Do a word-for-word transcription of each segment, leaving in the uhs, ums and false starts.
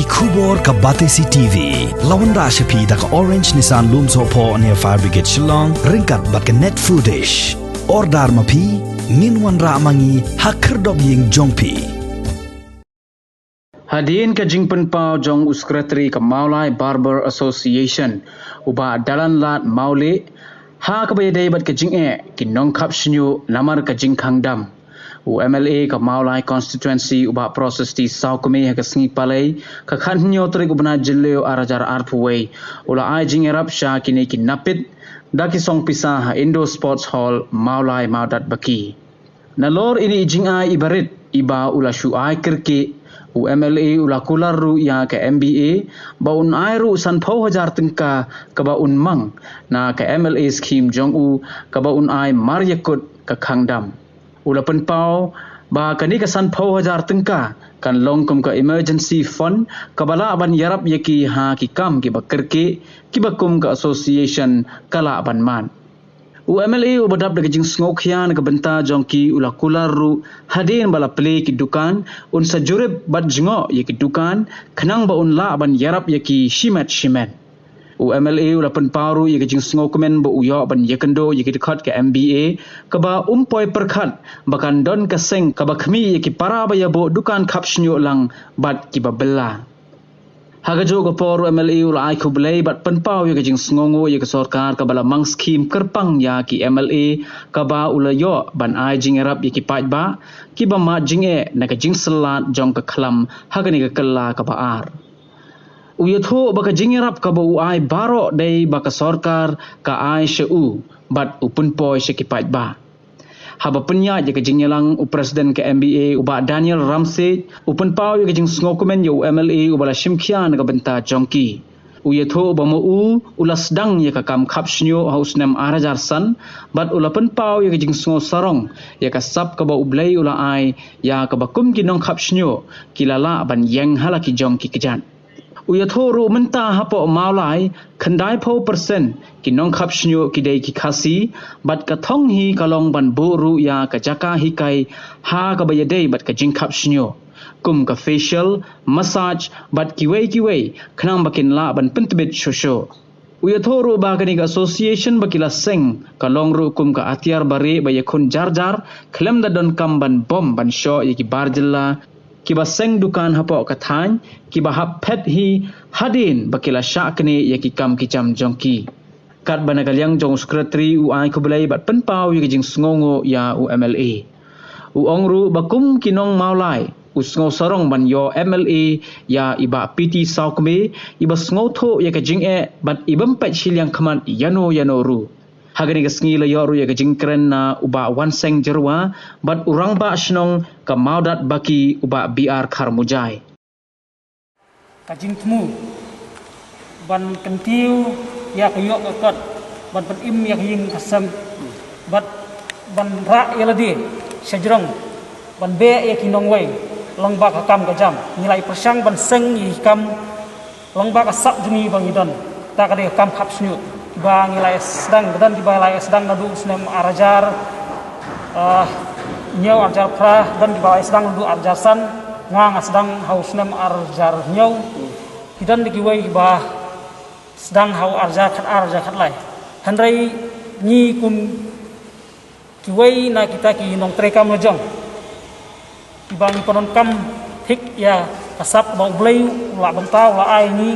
Khubor ka Batesi T V la wanrah sha phi da ka Orange Nissan Lumsohphoh near Fire Brigade Shillong, ryngkat bad ka Net Foodish. Order ma phi, ngin wanrah ma ngi ha khyrdop ïing jong phi. Hadien ka jingpynpaw jong u Secretary ka Mawlai Barber Association, u Bah Dalanlad Mawlieh, ha kaba ïadei bad ka jingeh ki nongkhap shñiuh namar ka jingkhang dam, u M L A ka Mawlai Constituency, u Bah Proses T Sawkmie, ha ka sngi Palei, ka khathynñiew tarik u bnai Jylliew ar hajar arphew wei, u la ai jingïarap sha kine ki napiat da ki song pisa ha Indo Sports Hall, Mawlai Mawdatbaki. Nalor ine i jingai iba rit, iba u la shu ai kyrkieh, u M L A u la kular ruh ïa ka M B A ba un ai ruh sanphew hajar tyngka kaba un mang na ka M L A scheme jong u, kaba un ai marïakut ka khang dam. U la pynpaw ba kane ka sanphew hajar tyngka kan long kum ka emergency fund kaba lah ban ïarap ïa ki ha ki kam kiba kyrkieh, kiba kum ka association ka lah ban mad. U M L A uba dap da ka jingsngewkhia na ka bynta jong ki u la kular ruh, hadien ba la plie ki dukan, un sa jurip bad jngoh ïa ki dukan khnang ba un lah ban ïarap ïa ki shimet shimet. U M L A u la pynpaw ruh ïa ka jingsngewkmen ba u ïoh ban ïakynduh ïa ki dkhot ka M B A, kaba um poi pyrkhat ba kan don ka seng kaba khmih ïa ki para ba ïabuh dukan khap shñiuh lang bad kiba bylla. Ha kajuh ka por u M L A u la ai khublei bad pynpaw ïa ka jingsngewnguh ïa ka sorkar kaba la mang skhim kyrpang ïa ki M L A, kaba u la ïoh ban ai jingïarap ïa ki paidbah kiba mad jingeh na ka jingsyllat jong ka khlam ha kane ka kylla kaba ar. U ïathuh ba ka jingïarap kaba u ai baroh dei ba ka sorkar ka ai sha u bad u pynpoi sha ki paidbah. Haba pynïaid ïa ka jingïalang, u President ka M B A, u Bah Daniel Ramsey, u pynpaw ïa ka jingsngewkmen ïa u M L A uba la shim khia na ka bynta jong ki. U ïathuh ba ma u u la sdang ïa ka kam khap shñiuh ha u snem ar hajar san, bad u la pynpaw ïa ka jingsngewsarong ïa ka sap kaba U Blei u la ai ïa kaba kum ki nongkhap shñiuh ki la lah ban ïeng ha la ki jong ki kjat. U ïathuh ruh mynta hapoh Mawlai, khyndaiphew percent ki nongkhap shñiuh ki dei ki Khasi, bad ka thong hi ka long ban buh ruh ïa ka jaka hikai ha kaba ïadei bad ka jingkhap shñiuh, kum ka facial, massage, bad kiwei kiwei, khnang ba kin lah ban pyntbit shuh shuh. U ïathuh ruh ba kane ka association ba ki la seng ka long ruh kum ka atiar barieh ba ïakhun jar jar, khlem da donkam ban bom ban shoh ïa ki bar jylla kiba seng dukan hapoh ka thaiñ, kiba hap phet hi hadien ba ki la shah knieh ïa ki kam ki jam jong ki. Katba na ka liang jong u Secretary u ai khublei bad pynpaw ïa ka jingsngewnguh ïa u M L A. U ong ruh ba kum ki nong Mawlai, u sngewsarong ban ïoh M L A ïa i Bah P T Sawkmie, iba sngewthuh ïa ka jingeh bad i bym peit shiliang khmat ïano ïano ruh. Ha kane ka sngi la ïoh ruh ïa ka jingkren na u Bah Wanseng Jyrwa bad u Rangbah Shnong ka Mawdatbaki, u Bah B R Kharmujai. Ka jingthmu ban kyntiew ïa ka ïoh ka kot, ban pynim ïa ka ïing ka sem, bad ban rah ïa lade sha jrong, ban beh ïa ki nongwei lyngba ka kam ka jam. Ngi la ïa pyrshang ban seng ïa ki kam lyngba ka sap jong ngi ba ngi don. Ta ka dei ka kam khap shñiuh ba ngi la ïa sdang, ba don kiba la ïa sdang naduh u snem ar hajar, ah, hynñiew, ar hajar phra, don kiba la ïa sdang naduh ar hajar san, nga nga sdang ha u snem ar hajar hynñiew. Ki don da kiwei kiba sdang ha u ar hajar khat ar, ar hajar khat lai. Hynrei ngi kum kiwei na kita ki nongtrei kam lajong, kiba ngi pyndonkam thik ïa ka sap ba U Blei u la bynta, u la ai ngi,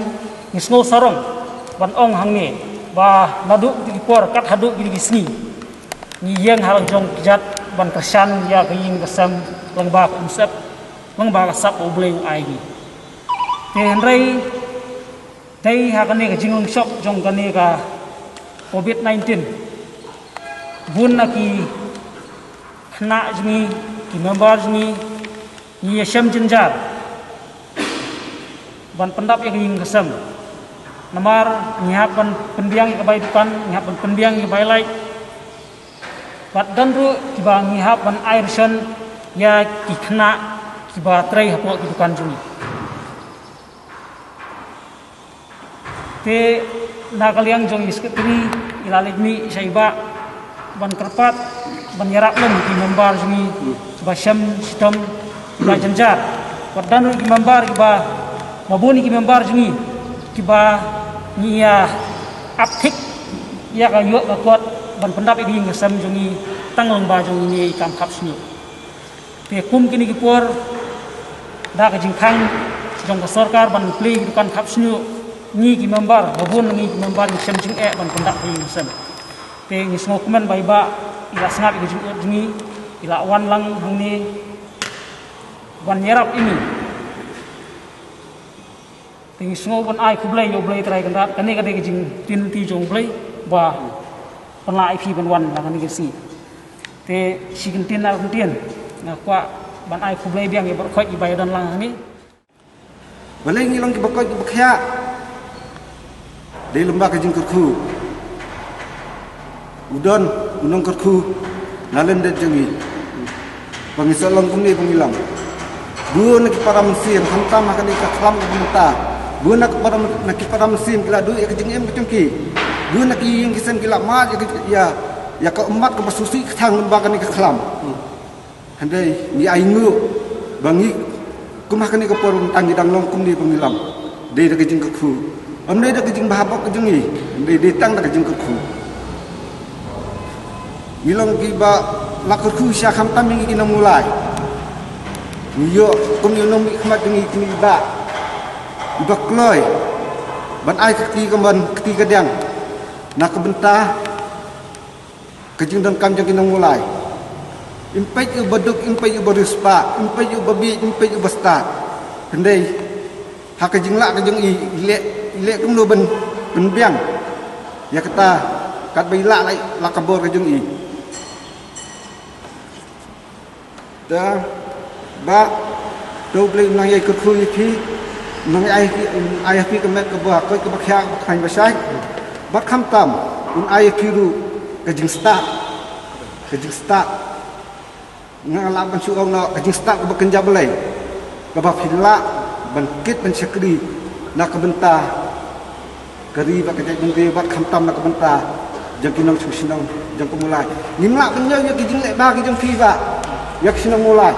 ngi sngewsarong ban ong hangne ba naduh kine ki por kat haduh kine ki sngi ngi ïeng ha la jong ki jait ban kyrshan ïa ka ïing ka sem lyngba ka umsyep, lyngba ka sap ba U Blei u ai ngi. Te hynrei dei ha kane ka jinglong shoh jong kane ka covid nineteen, bun na ki khynnah jong ngi, ki member jong ngi, ngi ïa shem jynjar ban pyndap ïa ka ïing ka sem. Namar ngi hap ban pynbiang ïa ka bai dukan, ngi hap ban pynbiang ïa ka bai light. Bad don ruh kiba ngi hap ban ai ration ïa ki khynnah kiba trei hapoh ki dukan jong ngi. Te na ka liang jong i Secretary, i la leit mih sha i Bah ban kyrpad ban ïarap lem ki member jong ngi ba shem shitom ba jynjar. Wat don ki member kiba Ba bun ki member jong ngi kiba ngi ïa ap thik ïa ka ïoh ka kot ban pyndap ïa ka ïing ka sem jong ngi tang lyngba jong ngi ne i kam khap shñiuh. Te kum kine ki por da ka jingkhang jong ka sorkar ban plie ki dukan khap shñiuh, ngi ki member, ba bun ngi ki member ngi shem jingeh ban pyndap ïa ka ïing ka sem. Te ngi sngewkmen ba i Bah i la sngap ïa ka jingud jong ngi, i la wan lang hangne ban ïarap ïa ngi. Te ngi sngew ban ai khublei ïa U Blei Trai Kynrad, kane ka dei ka jingtien lynti jong U Blei ba pynlah ïa phi ban wan na kane ka sngi. Te shi kyntien ar kyntien nga kwah ban ai khublei biang ïa baroh khoit kiba ïa don lang hangne. Balei ngi long kiba koit kiba khiah? Dei lyngba ka jingkyrkhu. U don u nongkyrkhu na lyndet jong ngi. Ba ngi sa long kumne ba ngi long. Bun na ki para mynsiem, khamtam ha kane ka khlam ka mynta. Bun na ki para, na ki para mynsiem ki la duh ïa ka jingim ka jong ki. Bun na ki ïing ki sem ki la mad ïa ka, ïa, ïa ka ummat kaba sngewsih ka thang lyngba kane ka khlam. Hynrei ngi ainguh ba ngi kum ha kane ka por mynta ngi dang long kumne ba ngi long. Dei da ka jingkyrkhu. Ym dei da ka jingbha bok ka jong ngi. Hynrei dei tang da ka jingkyrkhu. Ngi long kiba la kyrkhu sha khamtam ïa ngi ki nongmulai. Ngi ïoh kum ïa u nongmihkhmat jong ngi kine i Bah iba kloi ban ai ka kti ka mon kti ka diang na ka bynta ka jingdonkam jong ki nongmulai. Ym peit ïa uba duk, ym peit ïa uba riewspah, ym peit ïa uba bieit, ym peit ïa uba stad. Hynrei ha ka jinglah ka jong i, i leh, i leh kumno ban pynbiang ïa kata katba i lah la, la ka bor ka jong i. Te Bah, to U Blei un nang ïai kyrkhu ïa phi, un nang ai, un ai ïa phi ka met kaba koit kaba khiah, kaba khlaiñ ba shai. Bad khamtam un ai ïa phi ruh ka jingstad, ka jingstad. Nga lah ban shu ong noh ka jingstad kaba kynja Blei, kaba phi lah ban kit ban shakri na ka bynta ka ri bad ka jaitbynriew bad khamtam na ka bynta jong ki nongshong shnong jong ka Mawlai. Ngim lah ban ñiew ïa ki jingleh bha ki jong phi Bah ïa ki shnong Mawlai.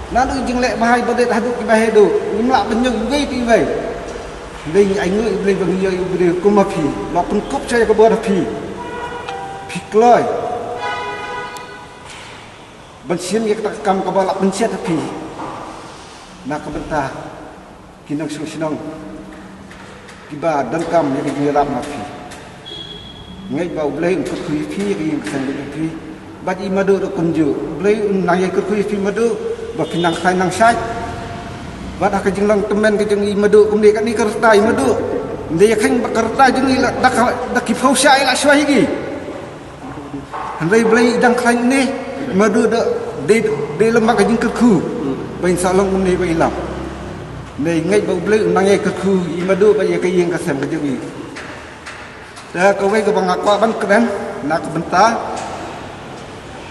Naduh jingleh bha iba rit haduh kiba haduh ngim lah ban ñiew iwei pa iwei. Hynrei ngi ainguh ïa U Blei ba ngi ïoh ïa u briew kum ma phi, la pynkup sha ïa ka bor ha phi. Phi kloi ban shim ïa kata ka kam kaba la pynshet ha phi na ka bynta ki nongshong shnong kiba donkam ïa ka jingïarap ma phi. Ngeit ba U Blei un kyrkhu ïa phi ïa ka ïing ka sem ka jong phi. Bad i Madu ruh kumjuh, U Blei un nang ïai kyrkhu ïa phi Madu ba phin nang khlaiñ nang shait. Bad ha ka jinglong tymmen ka jong i Madu kumne kane ka rta i Madu. Ym dei ïa kheiñ ba ka rta jong i la da ka, da ki phew shai la shuwa ïa ki. Hynrei Blei i dang khlaiñ ne Madu da dei, dei lem bad ka jingkyrkhu ba in sa long kumne ba i lam. Hynrei ngeit ba U Blei un nang ïai kyrkhu ïa i Madu bad ïa ka ïing ka sem ka jong i. Te kawei kaba nga kwah ban kren na ka bynta,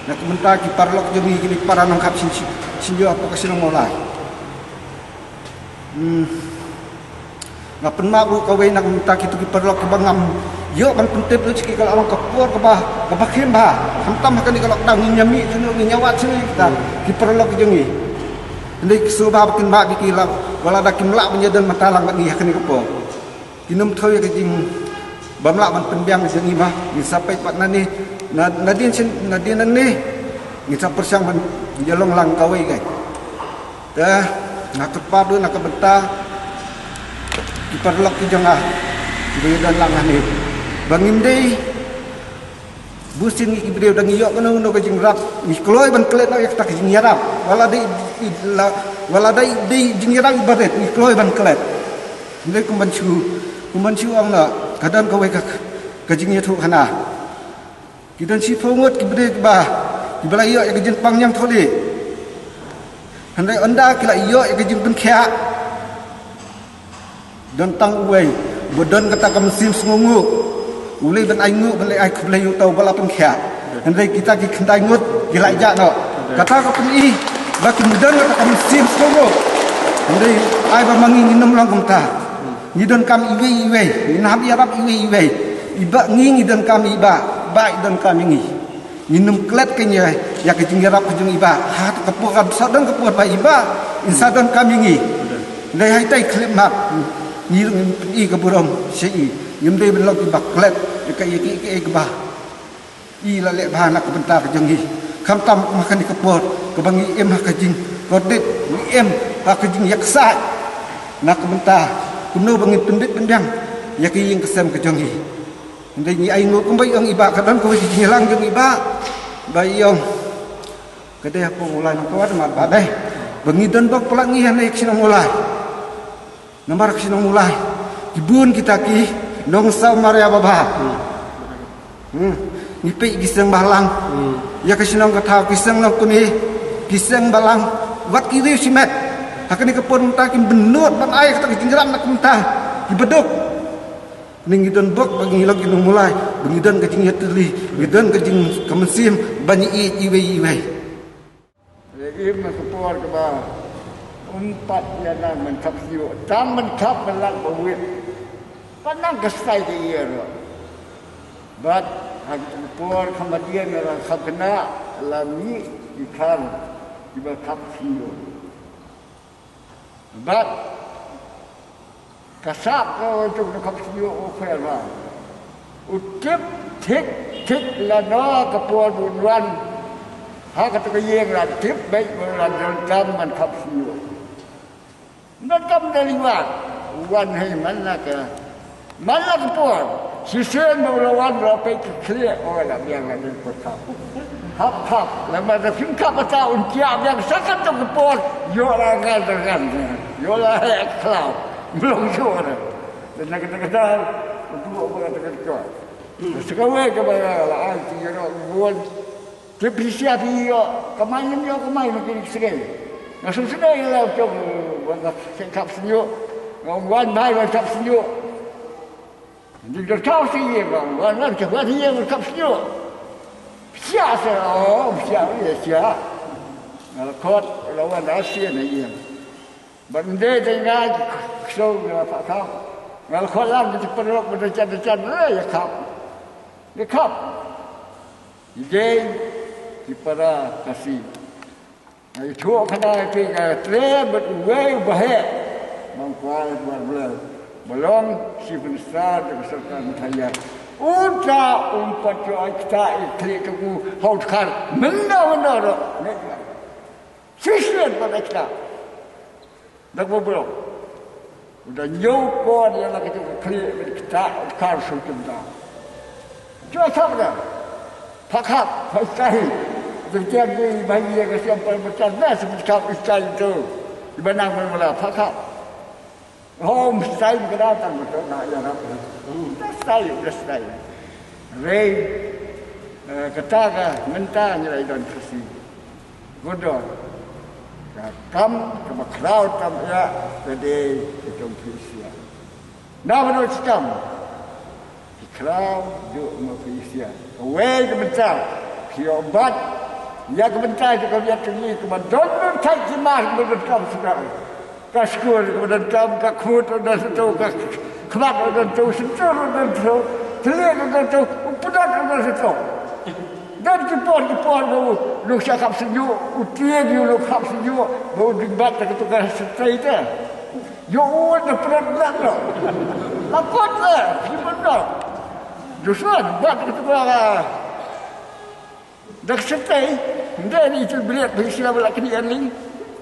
na ka bynta ki paralok jong ngi kine ki para nongkhap shin, shin, shin ïoh hapoh ka shnong Mawlai. Hmm. Nga pynmap ruh kawei na ka bynta kito ki paralok kiba ngam ïoh ban pyntip ruh sha ki ka la long ka por kaba, kaba khim bha. Khamtam ha kane ka lockdown ngin ïa mih shuh ngi ïa wad shuh kita ki paralok jong ngi. Hynrei ki sngewbha ba kin map ïa ki la, wat la da kim lah ban ïa don bynta lang bad ngi ha kane ka por. Kin ym thew ïa ka jingbymlah ban pynbiang ka jong ngi ma, ngin sa peit pat nangne, na, nadien shen, nadien nangne ngin sa pyrshang ban ïa long lang kawei kai. Te nga kyrpad ruh na ka bynta ki paralok ki jong nga kiba ïa don lang hangne ba ngim dei. Bun sien ngi ki briew da ngi ïoh kano kano ka jingïarap ngi kloi ban klet noh ïa kata ka jingïarap. Wat la dei, la, wat la dei, dei jingïarap iba rit ngi kloi ban klet. Hynrei kum ban shu, kum ban shu ong noh ka don kawei ka, ka jingïathuhkhana. Ki don shiphew ngut ki briew kiba, kiba la ïoh ïa ka jingpang ñiangthohlieh. Hynrei ynda ki la ïoh ïa ka jingpynkhiah. Don tang uwei ba don kata ka mynsiem sngewnguh. U leit ban ai nguh, ban leit ai khublei ïa uta uba la pynkhiah. Hynrei kita ki khyndai ngut ki la jah noh. Kata ka pyni ba kim don kata ka mynsiem sngewnguh. Hynrei ai ba ma ngi ngin ym long kumta. Ngi donkam iwei iwei, ngin hap ïarap iwei iwei. I Bah ngi, ngi donkam i Bah, Bah i donkam ïa ngi. Ngin ym klet kane ïa ka jingïarap ka jong i Bah. Ha ka por, kan sa don ka por ba i Bah in sa donkam ïa ngi. Dei hai tai khlem mat. Ngi rung i ka burom sha i. Ngim dei ban long ki ba klet. Ka i ki ki ba i la leh bha na ka bynta ka jong i. Khamtam ma kane ka por kaba ngi im ha ka jingkordit, ngi im ha ka jingïaksaid na ka bynta kumno ba ngin pyndit pynbiang ïa ka ïing ka sem ka jong i. Hynrei ngi ai nguh kumba i ong i ba ka don kawei ka jingïalang jong i ba ba i ong ka dei hapoh Mawlai nang kawat mat ba dei ba ngi don bok palat ngi hane ka shnong Mawlai. Namar ka shnong Mawlai ki bun kita ki nongsaw Maria Baba. Hmm. Ngi peit ki seng Balang. Ïa ka shnong ka thaw ki seng Nongkmie, ki seng Balang, wat ki riew shimet. Ha kane ka por mynta ki bynnud ban ai kata ka jingïalang na ka mynta ki baduk. Ni ngi don bok ba ngi long ki nong Mawlai, ba ngi don ka jingïatylli, ngi don ka jing ka mynsiem ba ngi ïeit iwei iwei. Im ka por kaba um pat ïa nang ban khap sniew, tang ban khap ban lak ba wit. Pat nang ka stai ka ïa ro. Bad ha ka por ka madian la khap kena la mi i khar iba khap sniew. Bad ka sap ka tuk na khap sniew u kwer ba u tip thik thik la no ka por bu wan ha ka tuk ka ïing la tip beit bu la don kam man khap sniew. Don kam da liwa wan hei man la ka man la ka por. Shisien ba la wan la peit ka khlieh o la biang la dei por khap. Hap hap la ma da phim khap ata un kia biang sa ka tuk ka por. Yo la ngan da ngan yo la heh khlaw. Mlong yo da. Dan na ka tuk ka dar u dua ba ka tuk ka tuk. Sa ka wei ka ba la ai ti yo ro wan. Te phi sia phi ïoh kamai ngim ïoh kamai ma ki sngei. Nga sngewsynei la u tong ba nga seng khap sniew. Nga wan bai ba khap sniew. Ngi da thaw si ïa ba wan wan khap wan ïa ba khap sniew. Sia sa o sia ïa sia. Nga la khot la wan da sia na ïa. Ban de de nga ki kso nga la pha khap. Nga la khot la ki paralok ba da chan da chan la ïa khap. Ïa khap. Ïa dei ki para Khasi. Nga ïathuh khana ïa phi nga treh bad uwei u baheh. Bang kwai bad blei ba long Chief Minister da ka sorkar Meghalaya. Uta um pat ïoh ai kata ïa khlieh ka u ha u dkhar. Mynda mynda ro. Shisien pat ai kata. Da kaba blok. U da ñiew kor ïa la ka jong ka khlieh bad kita ka shu kim da. Jua thap da. Phak hap, phak tai. Jeng jeng ki ba ïa ka siam pa ba tan da shu phak hap istai tu. Iba nang ba la phak hap. Hom istai ka da tang ba tu na ïa rap. Da istai, da istai. Rei, eh, kata ka mynta ngi la i don Khasi. Gudor. Ka kam kaba khraw tam ïa ka dei ka jong phi sia. Na ba don sitam. Ki khraw ju ma phi sia. Kawei ka bynta. Phi ïoh bat. Ïa ka bynta ju ka ïa ka ngi kaba don don thai ki mar kaba don kam sida. Ka skul ka don tam, ka khmut ka don tam, ka khmat ka don tam, sentur ka don tam, thylliej ka don tam, u pdot ka don tam. Don ki por ki por ba u luk sha khap sñiuh, u tieng u luk khap sñiuh ba u ding bat da katu ka syrtei te. Ïoh u da pdot lat lo. La kot le ki pdot. Joshua bat da katu ka Da ka syrtei, ym dei ïa ki bliat ba ki sngap ba la knieh ïa ling.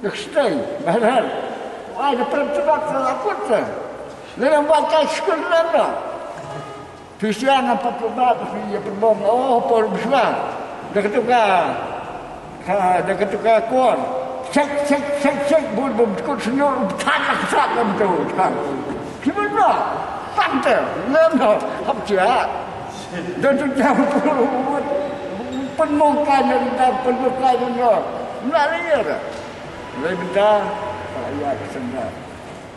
Da ka syrtei, ba har. Ai, da pynrem tebak la kut te. Lei ym ba ka skul lem da. Phi sha ngam pat pynbak phi ïa pynbong, oh, por bswa. Da katu ka, ka, da katu ka kor. Sek, sek, sek, sek, bun bun kut sñiuh, bthan la ksat lam tu. Ki bun ba. Tang te, lem da. Hap cia. Don tu jam pynmong kai na da pynmong kai na da. Na le ya da. Le benda. Ya ka senda.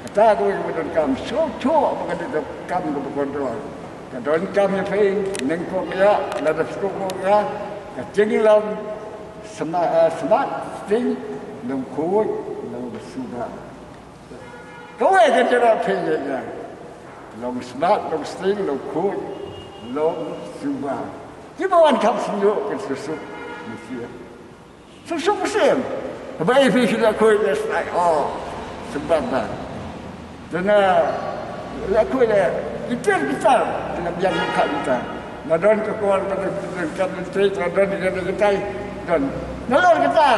Kata ko ko don kam so cho ba ka don kam ko kontrol. Ka don kam ya phi neng ko ya la da ko ya. Ka jinglam sma-, eh, smart thing long khuid long suba. Kawei ka jera phi ya. Long smart, long sting, long khuid, long suba. Kiba wan khap sñiuh kin susuk mynsiem. Susuk mynsiem. Ba i phi sñiuh khuid, that's right. Oh, suba ba. Dana la khuid le, iter kita, dana biang ka kita. Na don ka kor, na don ka menteri, na don ka kita, don. Na lor kita.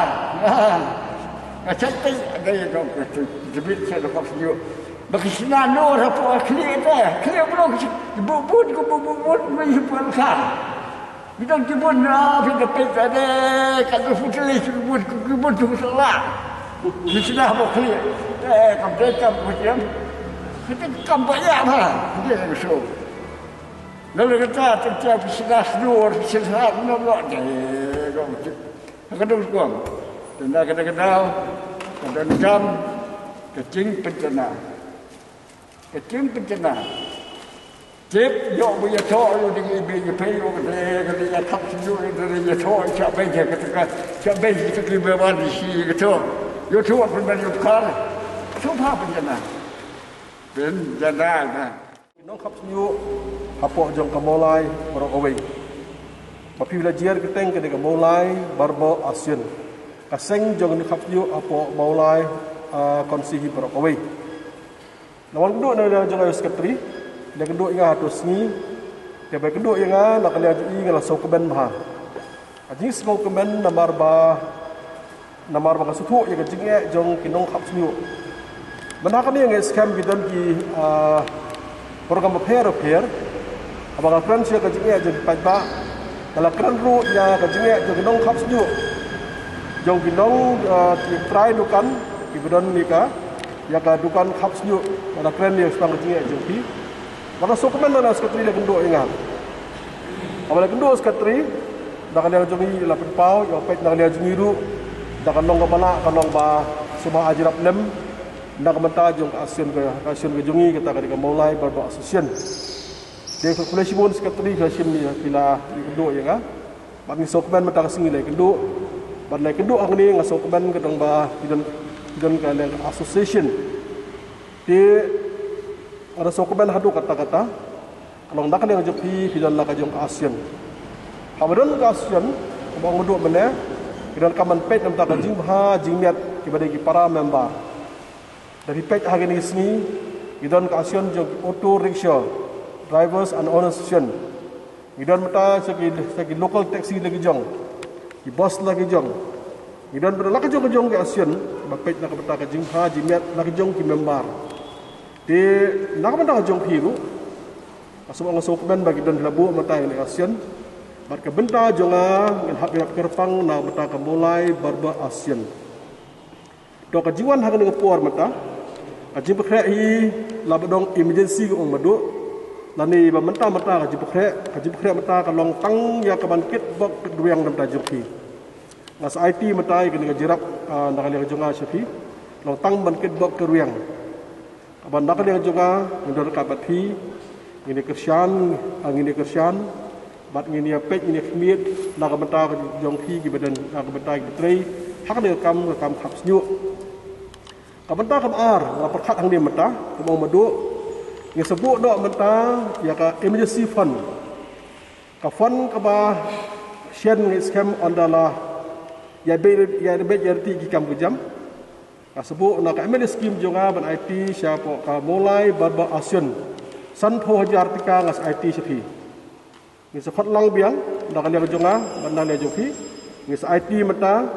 Na chat te, ada ya dong ka tu, jebit sa da kop sejuk. Bagi sina no rapo khli te, khli belum, bu bu bu bu bu bu bu bu ka. Bidang kibun na, bidang peta de, kadu putri kibun, kibun tu salah. Di sini apa kali? Eh, kam de kam kutiam. Kita kam banyak lah. Dia so. Lalu kita tertiap sila sedur, sila no lo de. Kadu kuam. Tenda kada kada, kada jam, kecing pencana. Kecing pencana. Tip, yok bu ya tok, yok ding ibe ya pei, yok de, ka de ya kap sejuk, yok de ya tok, cak bei ya kata ka, cak bei ya kata ki bewan di si ya tok. Yok tok pun ban yok kar. Sumpah pencana. Pencana na. Nongkhap sniuh hapoh jong ka Mawlai baroh kawei. Ba phi la jer kyrteng ka dei ka Mawlai Barba Asian. Ka seng jong nongkhap sniuh hapoh Mawlai, ah, konsi hi baroh kawei. La wan kynduh na jong ka sekretari, la kynduh ïa nga ha tu sngi, te ba kynduh ïa nga na ka liang jong i nga la sngewkmen bha. Ka jingsngewkmen namar ba, namar ba ka sngewthuh ïa ka jingeh jong ki nongkhap sniuh. Mynta kane nga skhem ki don ki, ah, program bapher bapher, haba nga kren sha ka jingeh jong ki paidbah, nga la kren ruh ïa ka jingeh jong ki nongkhap sniuh, jong ki nong, ah, ki trai dukan, ki ba don ïa ka, ïa ka dukan khap sniuh, nga la kren ïa ka sdang ka jingeh jong ki. Ba la sngewkmen na sekretari la kynduh ïa nga. Haba la kynduh sekretari, na ka liang jong i la pynpaw, ïa peit na ka liang jong i ruh, da ka long kaba lah, ka long ba sngewbha ai jingïarap lem, na ka bynta jong ka Asian ka, ka Asian ka jong i kata ka dei ka Mawlai Barba Association. Dei ka khublei shibun sekretari ka shim ïa phi la kynduh ïa nga. Bad ngi sngewkmen mynta ka sngi la kynduh. Bad la kynduh hangne nga sngewkmen ka dang ba phi don, phi don ka liang association. Te nga da sngewkmen haduh katta katta. Ka long na ka liang jong phi, phi don la ka jong ka Asian. Haba don ka Asian, kumba ong haduh mynne, ki donkam ban peit na ka bynta ka jingbha jingmiat kiba dei ki para member. Da phi peit ha kine ki sngi, ki don ka Asian jong ki auto rickshaw drivers and owners association. Ki don mynta sa ki, sa ki local taxi la ki jong, ki bus la ki jong. Ki don mynta la ka jong ka jong ki Asian, ba peit na ka bynta ka jingbha jingmiat la ki jong ki member. Te na ka bynta ka jong phi ruh, nga sngewbha, nga sngewkmen ba ki don la buh mynta ïa ka Asian. Bad ka bynta jong nga, ngin hap ïarap kyrpang na ka bynta ka Mawlai Barba Asian. To ka jingwan ha kane ka por mynta, ka jingpynkhreh hi la ba dong emergency ka ong Madu. Lane ba mynta mynta ka jingpynkhreh, ka jingpynkhreh mynta ka long tang ïa ka ban kitbok kitrwiang na ka bynta jong phi. Nga sa aiti mynta ïa kane ka jingïarap, ah, na ka liang jong nga sha phi. Long tang ban kitbok kitrwiang. Kaba na ka liang jong nga, ngin don ryngkat bad phi, ngin ïa kyrshan, ah, ngin ïa kyrshan, bad ngin ïa peit, ngin ïa khmih, na ka bynta ka jong phi kiba don, na ka bynta kiba trei ha kane ka kam, ka kam khap sniuh. Ka bynta kaba ar, nga pyrkhat hangne mynta, kumba ong Madu, ngin sa buh noh mynta ïa ka emergency fund. Ka fund kaba shen nga skhem ynda la ïa beit, ïa beit ïa riti ki kam ki jam. Nga sa buh na ka M L A scheme jong nga ban aiti shapoh ka Mawlai Barba Asian. Sanphew hajar tyngka nga sa aiti sha phi. Ngin sa khot lang biang na ka liang jong nga bad na ka liang jong phi. Ngin sa aiti mynta,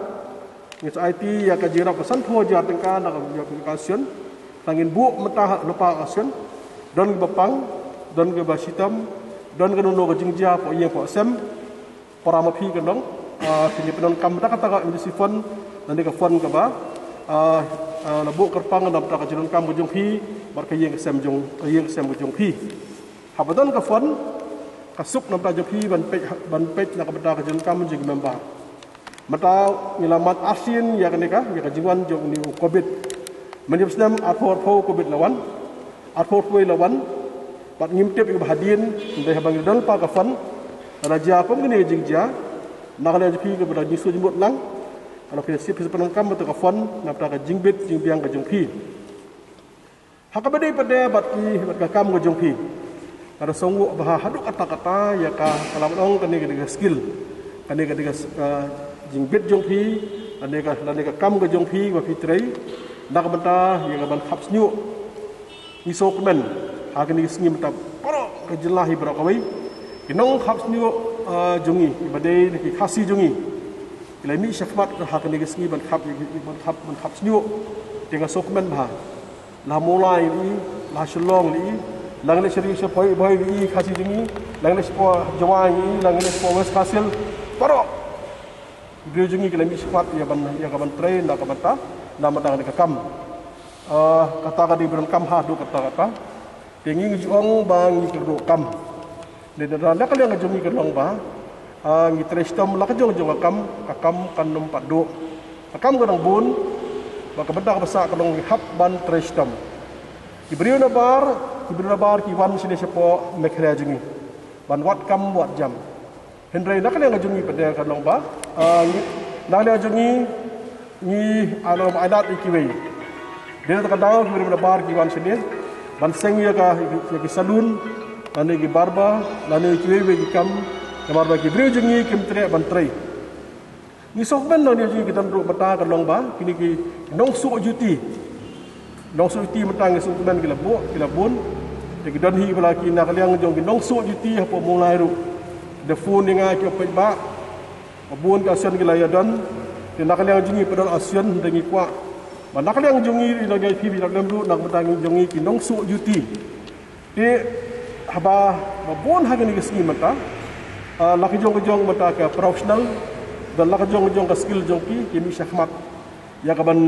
ngin sa aiti ïa ka jingïarap ka sanphew hajar tyngka na ka liang ka Asian. Tang ngin buh mynta ha lypa Asian. Don kiba pang, don kiba shitom, don kano kano ka jingjia hapoh ïing hapoh sem. Para ma phi ka long, ah, phin ïa pyndonkam da kata ka emergency fund, lane ka fund kaba, ah, ah, la buh kyrpang na bynta ka jingdonkam ka jong phi bad ka ïing ka sem jong, ka ïing ka sem ka jong phi. Haba don ka fund, ka suk na bynta jong phi ban peit, ban peit na ka bynta ka jingdonkam jong ki member. Mynta ngi la mad arsien ïa kane ka, ïa ka jingwan jong une u covid. Mynta snem arphew arphew covid la wan, arphew arphew la wan. Bad ngim tip ïa kaba hadien, hynrei haba ngi don lypa ka fund, lada jia kum kane ka jingjia, na ka liang jong phi kaba da jingsuk jingmut lang, ka long phi sa pyndonkam bad ka fund na bynta ka jingbit jingbiang ka jong phi. Ha kaba dei pat de bad ki, bad ka kam ka jong phi, nga da sngewnguh bha haduh katta katta ïa ka, ka la ban ong kane ka dei ka skill, kane ka dei ka, ah, jingbit jong phi, lane ka, lane ka kam ka jong phi ba phi trei na ka bynta ïa ka ban khap sniuh. Ngi sngewkmen ha kine ki sngi mynta baroh ka jylla hi baroh kawei, ki nongkhapsniew jong ngi, ki ba dei na ki Khasi jong ngi, ki la mih shakhmat ha kine ki sngi ban khap, ban khap, ban khapsniew. Te nga sngewkmen bha. La Mawlai i, la Shillong i, la ngi leit sha ri sha Bhoi, Bhoi i Khasi jong ngi, la ngi leit sha Jowai i, la ngi leit sha West Khasi Hills, baroh ki briew jong ngi ki la mih shakhmat ïa ban, ïa ka ban trei na ka bynta, na ka bynta kane ka kam. Kata ka dei ba donkam haduh katta katta. Te ngi ju ong ba ngi kyrduh kam. Te na ka liang ka jong ngi ka long ba ngi trei shitom la ka jong jong ka kam, ka kam kan ym pat duh. Ka kam ka dang bun, bad ka bynta kaba sah ka long ngi hap ban trei shitom. Ki briew nabar, ki briew nabar ki wan shane shapoh Meghalaya jong ngi ban wad kam wad jam. Hynrei na ka liang ka jong ngi pat ka long ba ngi, na ka liang jong ngi, ngi, ano, ba adat ïa kiwei. Dei na ka daw ki briew nabar ki wan shane ban seng ïa ka, ïa ki salon, lane ki barber, lane kiwei kiwei ki kam, namar ba ki briew jong ngi kim treh ban trei. Ngi sngewkmen na ka liang jong ngi ki don ruh mynta ka long ba kine ki nongsuh juti. Nongsuh juti mynta ngi sngewkmen ki la bun, ki la bun. Te ki don hi ba la ki na ka liang jong ki nongsuh juti hapoh Mawlai ruh. Da phone ïa nga ki ong paidbah, ba bun ka action ki la ïa don. Te na ka liang jong ngi pat don action, da ngi kwah ba na ka liang jong ngi, na ka liang phi, phi la lem ruh, na ka bynta jong ngi ki nongsuh juti. Te haba, ba bun ha kine ki sngi mynta, la ka jong ka jong mynta ka professional, bad la ka jong ka jong ka skill jong ki, ki mih shakhmat ïa ka ban,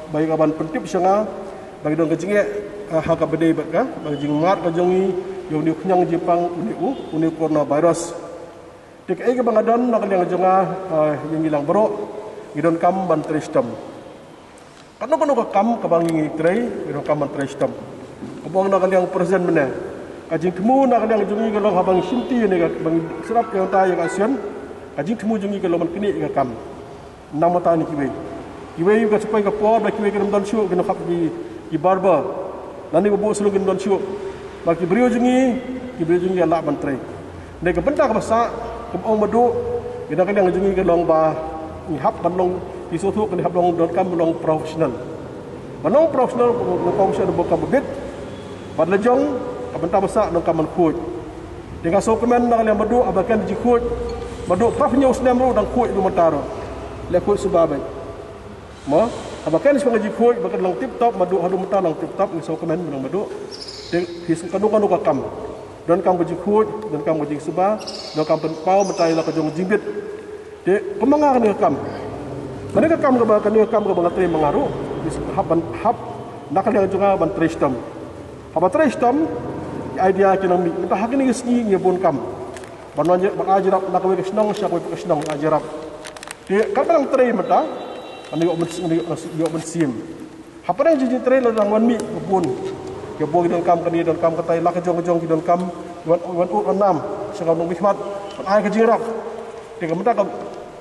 ba ïa ka ban pyntip sha nga ba ki don ka jingeh ha kaba dei bad ka, ba ka jingmad ka jong ngi ïa une u khñiang jingpang, une u, une u coronavirus. Te kaei kaba nga don na ka liang jong nga, ïa ngi lang baroh ngi donkam ban trei shitom. Kano kano ka kam kaba ngi trei, ngi donkam ban trei shitom. Kaba ong na ka liang president mynne, ka jingthmu na ka liang jong ngi ka long haba ngi shimti ne ka, ba ngi sdang ïa kata ïa ka action, ka jingthmu jong ngi ka long ban knieh ïa ka kam. Nang mynta ne kiwei, kiwei ka sa poi ka por ba kiwei kim don shuh ki nongkhap, ki, ki barber, lane ba buh salon kim don shuh. Ba ki briew jong ngi, ki briew jong ngi ki lah ban trei. Dei ka bynta kaba sah, kaba ong Madu, ïa na ka liang jong ngi ka long ba ngi hap ban long, ngi sngewthuh ngi hap long, donkam long professional. Ban long professional, long professional ba ka bit. Bad la jong, ka bynta ba sah donkam ban khuid. Te nga sngewkmen na ka liang Madu, haba ken jingkhuid, Madu, phra phew snem ruh dang khuid ruh mynta ruh. Leh khuid suba bad. Mo, haba ken shuwa ka jingkhuid, ba kan long tip top, Madu, haduh mynta long tip top, ngi sngewkmen na Madu. Te phi sngewkmen kano kano ka kam, donkam ka jingkhuid, donkam ka jingsuba, donkam pynpaw mynta ïa la ka jong ka jingbit. Te kumba nga kane ka kam, kane ka kam kaba, kane ka kam kaba nga trei ma nga ruh, hap ban, hap na ka liang jong nga ban trei shitom. Haba trei shitom, ki idea ki nang mih. Mynta ha kine ki sngi ngi bun kam ban wan, ban ai jingïarap na kawei ka shnong sha kawei ka shnong, ai jingïarap. Te katba nang trei mynta, nang ïoh mynsiem, nang ïoh mynsiem. Hapdeng jingtrei la nang wan mih ba bun. Ki bun ki donkam kane, donkam katai, la ka jong ka jong ki donkam, wan, wan ud wan nam sha ka nongmihkhmat ban ai ka jingïarap. Te ka bynta ka,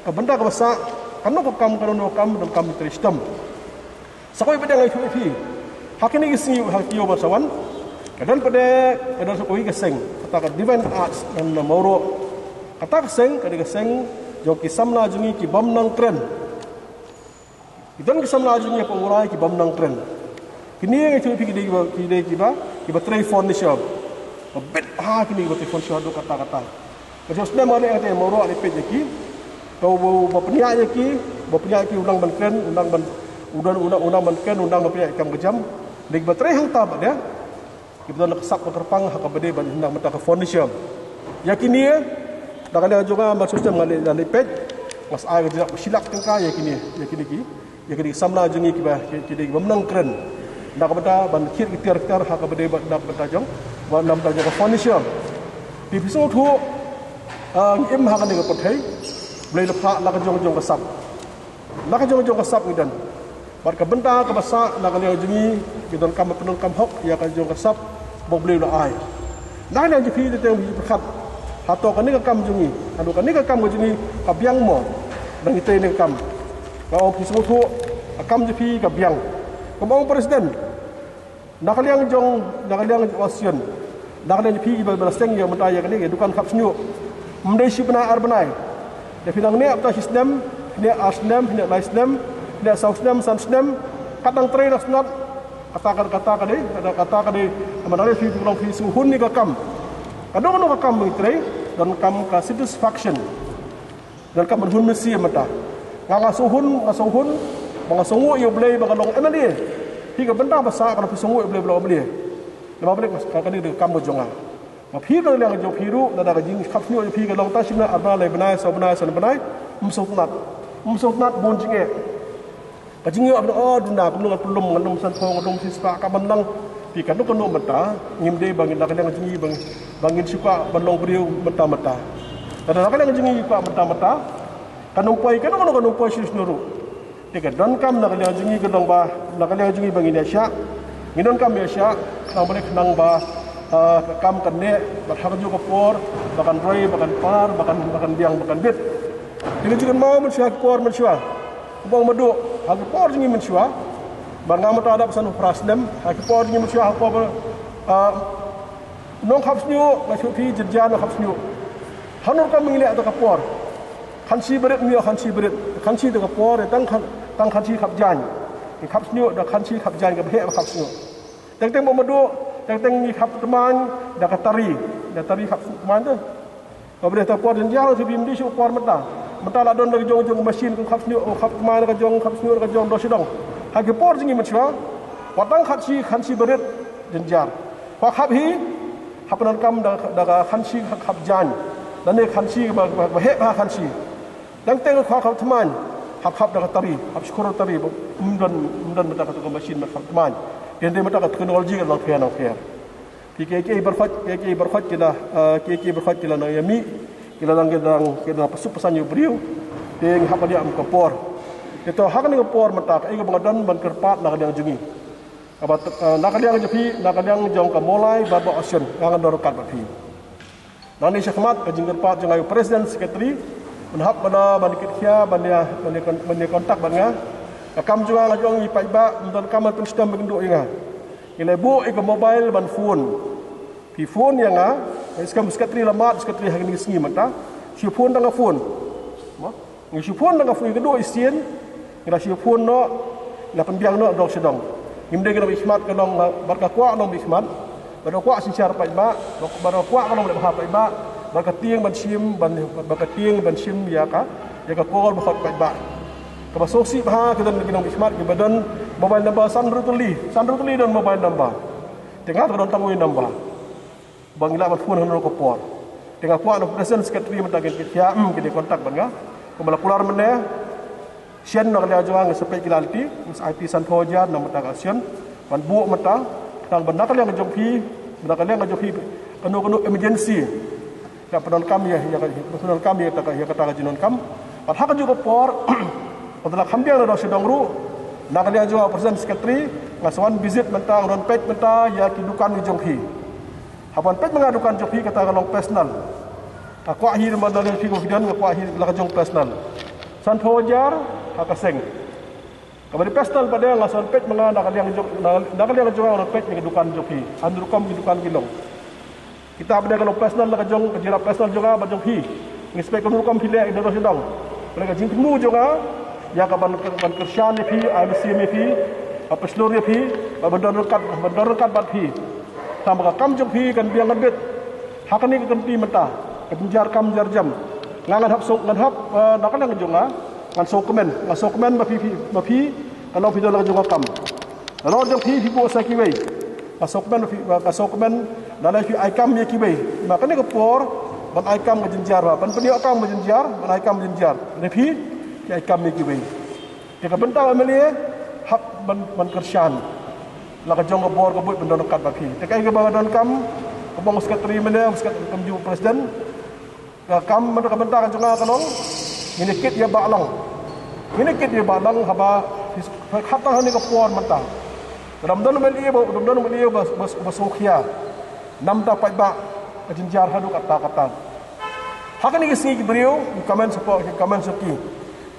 ka bynta kaba sah, kano ka kam, kano ka kam, donkam trei shitom. Sa kawei pat nga ïathuh ïa phi, ha kine ki sngi, ha ki ïew ba sa wan, ka don pat, ka don sa kawei ka seng, kata ka Divine Arts na Mawroh. Kata ka seng ka dei ka seng jong ki samla jong ngi ki bym nang kren. Ki don ki samla jong ngi hapoh Mawlai ki bym nang kren. Kine nga ïathuh ïa phi ki dei kiba, ki dei kiba, kiba trei furniture. Ba bit ha kine kiba trei furniture haduh katta katta. Ka jong snem nga leh, nga te Mawroh, nga leh peit ïa ki. Ka u ba pynïaid ïa ki, ba pynïaid ïa ki u nang ban kren, u nang ban, u don, u nang, u nang ban kren, u nang ban pynïaid kam ka jam. Dei ba trei hangta bad ïa ki ba don ka sap ba kyrpang ha kaba dei ban nang mynta ka furniture. Ïa kine, na ka liang jong nga, mar shu snem nga leh, nga leh peit, nga sa ai ka jingïarap shilak tyngka ïa kine, ïa kine ki. Ïa kine ki samla jong ngi kiba, ki, ki dei kiba ym nang kren. Na ka bynta ban kit ki tiar ki tiar ha kaba dei bad na ka bynta jong, bad na ka bynta jong ka furniture. Te phi sngewthuh, ngi im ha kane ka pyrthei, Blei la phah la ka jong jong ka sap. La ka jong jong ka sap ngi don. Bad ka bynta kaba sah na ka liang jong ngi, ngi donkam ban pyndonkam hok ïa ka jong ka sap ba U Blei u la ai. Na ka liang jong phi te, te phi pyrkhat, hato kane ka kam jong ngi, hato kane ka kam ka jong ngi ka biang mo? Ba ngi trei kane ka kam. Nga ong phi sngewthuh, ka kam jong phi ka biang. Kumba ong president, na ka liang jong, na ka liang jong u Asian, na ka liang jong phi ba, ba la seng ïa mynta ïa kane ka dukan khapsniew, ym dei shi bnai ar bnai. Te phi nang neh mynta shi snem, phi neh ar snem, phi neh lai snem, phi neh saw snem, san snem, kat nang trei na snem. Kata ka, kata ka dei, kata, kata ka dei, namar lada phi, phi long phi sngewhun ïa ka kam. Ka don, ka don ka kam mynta, don kam ka satisfaction. Don kam ban hun mynsiem mynta. Nga, nga sngewhun, nga sngewhun ba nga sngew ïa U Blei ba nga long M L A. Phi, ka bynta ba sah ka long phi sngew ïa U Blei ba long M L A. Namar balei? Ka, ka dei ka kam ka jong nga. Ma phi, ka liang jong phi ruh, lada ka jingkhapsniew jong phi ka long tang shi bnai, ar bnai, lai bnai, saw bnai, san bnai, ym sngewtynnat. Ym sngewtynnat bun jingeh. Ka jingïoh ba, oh, duna, kumno ngan pynlong, ngan lum sanphew, ngan lum shispah, ka ban long. Phi, kano kano mynta ngim dei ba ngin, na ka liang jong ngi ba, ba ngin shu kwah ban long briew mynta mynta. Lada na ka liang jong ngi kwah mynta mynta, kan ym poi, kano kano kan ym poi shisha ruh. Te ka donkam na ka liang jong ngi ka long ba, na ka liang jong ngi ba ngin ïa shah, ngin donkam ïa shah, khnang ba, khnang ba, ah, ka kam kan neh, bad ha kajuh ka por ba kan roi, ba kan par, ba kan, ba kan biang, ba kan bit. Te ngin ju kynmaw mynshuwa, ha ki por mynshuwa, kumba ong Maduh, ha ki por jong ngi mynshuwa, ba nga mynta dap san u phra snem, ha ki por jong ngi mynshuwa, ha ki por ba, ah, nongkhapsniew, nga shu phi, jynjar nongkhapsniew. Hangno rukom ngi leh ha kata ka por. Khanshi barit ngi ïoh, khanshi barit. Khanshi ha kata ka por, tang khan, tang khanshi khap jaiñ. Ngi khapsniew da khanshi khap jaiñ, kaba heh ba khapsniew. Teng teng ba Maduh, teng teng ngi khap thymmai da ka tari. Da tari khap thymmai te. Kaba dei ha kata ka por jynjar, shu phi, ym dei shu por mynta. Mynta la don la ka jong jong machine, kum khapsniew, kum khap thymmai la ka jong, khapsniew la ka jong, doh shadong. Ha ki por jong ngi mynshuwa, wat tang khanshi, khanshi barit, jynjar. Kwah khap hi, hap pyndonkam da, da ka khanshi khap jaiñ. Lane khanshi ba, ba, ba heh ba khanshi. Teng teng kwah khap thymmai, hap khap da ka tari, hap shkor tari, ba ym don, ym don mynta katu ka machine ban khap thymmai. Hynrei mynta ka technology ka long pher nang pher. Ki, ki, ki baroh, ki, ki baroh ki la, eh, ki, ki baroh ki la nang ïa mih, ki la nang, ki la nang, ki la nang pynsuh pynsan ïa u briew. Te ngi hap ban ïa em ka por. Te to ha kane ka por mynta, kaei kaba nga don ban kyrpad na ka liang jong ngi. Kaba, eh, na ka liang jong phi, na ka liang jong ka Mawlai Baroh Action, nga ngan don ryngkat bad phi. Nangne shakhmat ka jingkyrpad jong nga ïa u president, secretary, ban hap ban, ban kit khia, ban ïa, ban ïa kon-, ban ïa contact bad nga. Ka kam jong nga, nga jong ngi paidbah, ym don kam ban pynshitom pynduh ïa nga. Ngi la buh ïa ka mobile ban phone. Phi phone ïa nga, ngi skhem secretary la mad, secretary ha kine ki sngi mynta. Shu phone tang ka phone. Mo? Ngi shu phone tang ka phone, ngi kynduh shisien, ngi la shu phone noh, ngi la pynbiang noh dong sha dong. Ngim dei ki nongmihkhmat, ka long, bad ka kwah nongmihkhmat, bad ka kwah synshar paidbah, bad ka kwah ka long leh bha paidbah, bad ka tieng ban shim, ban, bad ka tieng ban shim ïa ka, ïa ka kor ba khot paidbah. Kaba sngewsih bha ka don ki nongmihkhmat kiba don mobile number san hynriew tylli, san hynriew tylli don mobile number. Te nga ka don tang wei number. Ba ngi lah ban phone hano ka por. Te nga kwah na u president, secretary mynta kin kit khia, hm, kin ïa contact bad nga. Kumba la kular mynne, shen na ka liang jong nga, nga sa peit ki la lynti, nga sa aiti sanphew hajar na mynta ka shen. Ban buh mynta, tang ban na ka liang jong phi, na ka liang jong phi, kano kano emergency. Ïa pyndonkam ïa, ïa, ïa pyndonkam ïa kata ka, ïa kata ka jingdonkam. Bad ha kajuh ka por, pyndonkam biang na dong sha dong ruh, na ka liang jong nga u president, secretary, nga sa wan visit mynta, nga don peit mynta ïa ki dukan ki jong phi. Haba peit ma nga dukan jong phi, kata ka long personal. Nga kwah hi, namar da leh phi confident, nga kwah hi la ka jong personal. Sanphew hajar ha ka seng. Kaba dei personal pat de, nga sa wan peit ma nga na ka liang jong, na, na ka liang jong nga, nga peit ïa ka dukan jong phi. Hynriew rukom ki dukan ki long. Kita pat de ka long personal la ka jong, ka jingïarap personal jong nga bad jong phi. Ngi sa peit kumno rukom phi leh ïa ka dong sha dong. Balei ka jingthmu jong nga ïa ka ban, ban kyrshan ïa phi, ai mynsiem ïa phi, ban pynshlur ïa phi, ban, ban don ryngkat, ban don ryngkat bad phi. Tang ba ka kam jong phi kan biang kan bit. Ha kane ka kynti mynta, ka jynjar kam jynjar jam, nga ngan hap sngewk-, ngan hap, eh, na ka liang jong nga, ngan sngewkmen, ngan sngewkmen ba phi, phi, ba phi, ka long phi don la ka jong ka kam. Ka long jong phi, phi buh sa kiwei. Nga sngewkmen ba phi, nga sngewkmen lada phi ai kam ïa kiwei. Namar kane ka por ban ai kam ka jynjar, ban pynïoh kam ka jynjar, ban ai kam ka jynjar. Lada phi, phi ai kam ïa kiwei. Te ka bynta u M L A hap ban, ban kyrshan la ka jong ka bor ka buit ban don ryngkat bad phi. Te kaei kaba nga donkam, kumba ong u secretary mynne, u secretary kumjuh u president. Ka kam mynta, ka bynta ka jong nga ka long, ngin ïa kit ïa Bah Long. Ngin ïa kit ïa Bah Long haba, hata hangne ka por mynta. Lada ym don u M L A ba, lada ym don u M L A ba, ba, ba sngewkhia. Namar paidbah, ka jynjar haduh katta katta. Ha kine ki sngi ki briew ki comment support, ki comment support.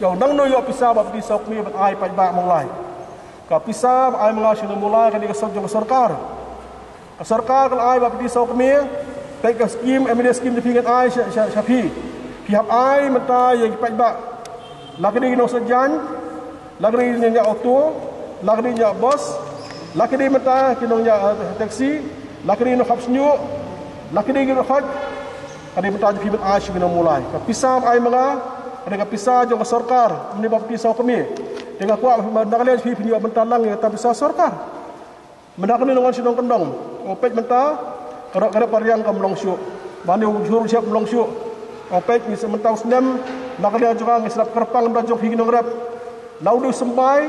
Ïa u nangno ïoh pisa ba phi saw kmie ban ai paidbah Mawlai. Ka pisa ba ai ma nga sha Mawlai ka dei ka sor-, jong ka sorkar. Ka sorkar ka la ai ba phi saw kmie. Peit ka skim, M L A skim jong phi ngan ai sha, sha, sha phi. Phi hap ai mynta ïa ki paidbah. La ka dei ki nongsajan, la ka dei ki nongñiah auto, la ka dei ki nongñiah bus. La ki dei mynta ki nongïaid, eh, taxi, la ki dei nongkhap shñiuh, la ki dei ki nongkhot, ka dei mynta jong phi ban ai sha ki nongmulai. Ka pisa ba ai ma nga, ka dei ka pisa jong ka sorkar, mynta ba phi saw kmie. Te nga kwah ba na ka liang jong phi phin ïoh bynta lang ïa kata pisa sorkar. Mynta kane nongwan sha nongkyndong, u peit mynta, ka rep ka riang kam long shuh. Mane u jhur u shep kam long shuh. U peit ngi sa mynta u snem, na ka liang jong nga ngi sdang kyrpang mynta jong phi ki nongrep. La u dei u symbai,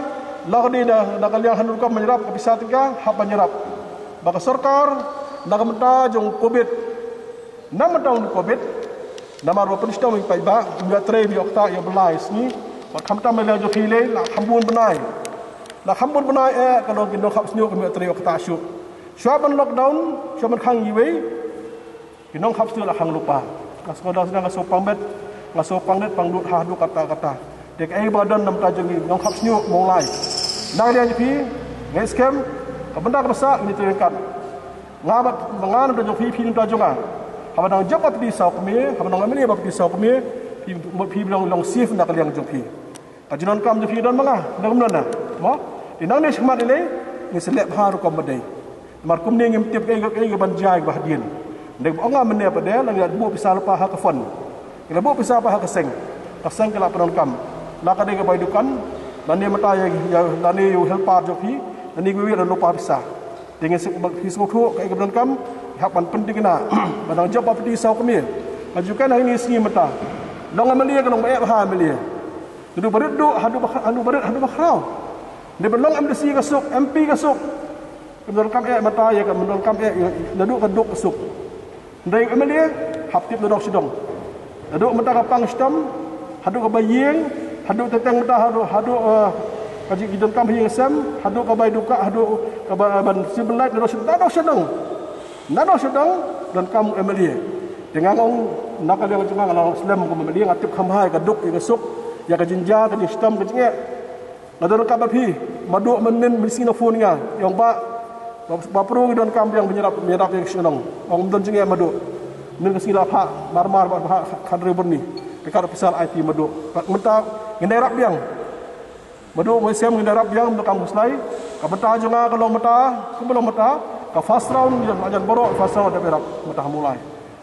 la ka dei na, na ka liang hynriew kam ban ïarap, ka pisa tyngka, hap ban ïarap. Ba ka sorkar, na ka bynta jong u Covid. Na ka bynta u Covid, namar ba pynshitom ïa ki paidbah, ym ïoh trei, ym ïoh ktah, ïoh bylla ïa sngi. Bad khamtam na ka liang jong phi lei, la kham bun bnai. La kham bun bnai eh, ka nong, ki nongkhap shñiuh, kim ïoh trei, ïoh ktah shuh. Shuwa ban lockdown, shuwa ban khang iwei, ki nongkhap shñiuh la khang lypa. Nga sngew dang sdang nga sngew pang bet, nga sngew pang det pang dud haduh katta katta. Te kaei ba don na ka bynta jong ngi nongkhap shñiuh Mawlai. Na ka liang jong phi, nga skhem, ka bynta ka pisa, ngi trei ryngkat. Nga bad, nga na ka bynta jong phi, phi na ka bynta jong nga. Haba dang jop ba phi dei saw kmie, haba dang M L A ba phi dei saw kmie, phi, phi long, long safe na ka liang jong phi. Ka jingdonkam jong phi don ma nga, dang ym don na. Mo? Te nangne shakhmat ine, ngin sa leh bha rukom ba dei. Namar kumne ngim tip kaei kaei kaban jia ïa kaba hadien. Dei ba ong nga mynne pat de, la ngi la buh pisa lypa ha ka fund. Ngi la buh pisa pat ha ka seng. Ka seng ka la pyndonkam. La ka dei ka bai dukan, lane mynta ïa, ïa, lane ïa u helper jong phi, lane kiwei kiwei la lypa pisa. Te ngin sa, ba phi sngewthuh kaei kaba donkam, hap ban pynthikna. Ba dang jop ba phi dei saw kmie. Ka jingkren ha kine ki sngi mynta. Long M L A ka long ba eh bha M L A. Naduh barit duh, haduh ba, haduh barit, haduh bakhraw. Dei ba long M D C ka suk, M P ka suk. Ka donkam eh mynta ïa ka, donkam eh, ïa, naduh ka duk ka suk. Hynrei M L A hap tip na dong sha dong. Haduh mynta ka pang shitom, haduh kaba ïeng, haduh teng teng mynta haduh, haduh, eh, ka jingdonkam ha ïing ha sem, haduh ka bai duka, haduh kaba, eh, ban civil light na dong sha, na dong sha dong. Na dong sha dong donkam M L A. Te nga ong na ka liang jong nga nga la slem kum M L A nga tip kham bha ïa ka duk ïa ka suk, ïa ka jingjia ka jingshitom ka jingeh. Nga donkam bad phi, Maduh mynnin mynsngi la phone ïa nga. Ïa ong ba, ba, ba pyrshah ngi donkam biang ban ïarap, ban ïarap ïa ka shnong. Ong ym don jingeh Maduh. Mynnin ka sngi la phah, mar mar ba phah, khathynriew byrni. Te ka dei pisa la ai ti Maduh. Bad mynta, ngin da ïarap biang. Maduh, Mynsiem ngin da ïarap biang, mynta kam khuslai. Ka bynta jong nga ka long mynta, kumba long mynta. Ka first round, ïa, ïa baroh, first round da ïarap, mynta ha Mawlai.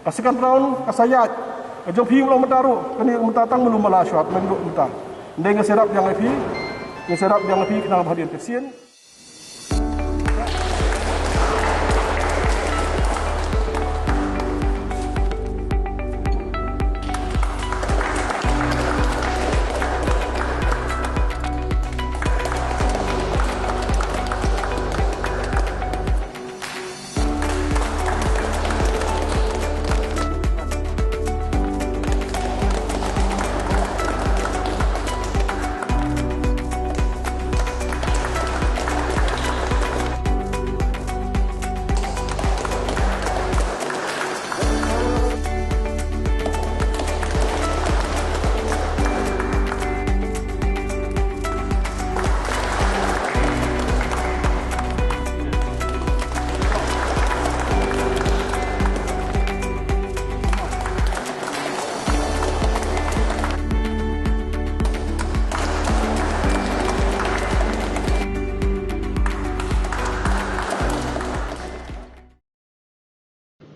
Ka second round, ka sa ïaid. Ka jong phi long mynta ruh, kane mynta tang malu mala shuwa, mynta ruh mynta. Hynrei nga sa ïarap biang ïa phi, nga sa ïarap biang ïa phi, khnang ba hadien ka sien.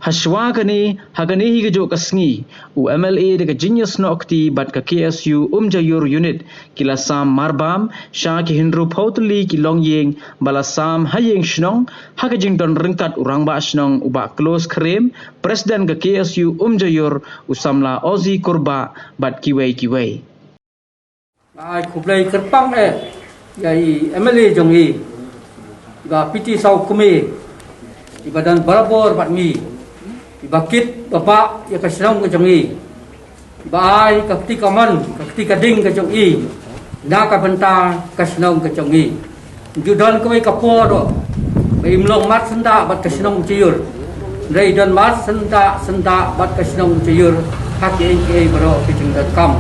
Hashwa kane, ha kane hi kajuh ka sngi, u M L A da ka jingïasnoh kti bad ka K S U Umjaiur Unit, ki la sam marbam sha ki hynriewphew tylli ki longïing ba la sam ha ïing shnong, ha ka jingdon ryngkat u Rangbah Shnong u Bah Close Kyrem, President ka K S U Umjaiur, u samla Ozzy Kurbah bad kiwei kiwei. Ai khublei kyrpang eh ïa i M L A jong i, i Bah P T Sawkmie, i ba don barabor bad ngi, i ba kit ba bah ïa ka shnong ka jong i, i ba ai ka kti kamon, ka kti kading ka jong i na ka bynta ka shnong ka jong i. Ju don kawei ka por ruh ba im long mat syndah bad ka shnong Umjaiur. Hynrei don mat syndah syndah bad ka shnong Umjaiur ha kiei kiei baroh ki jingdonkam.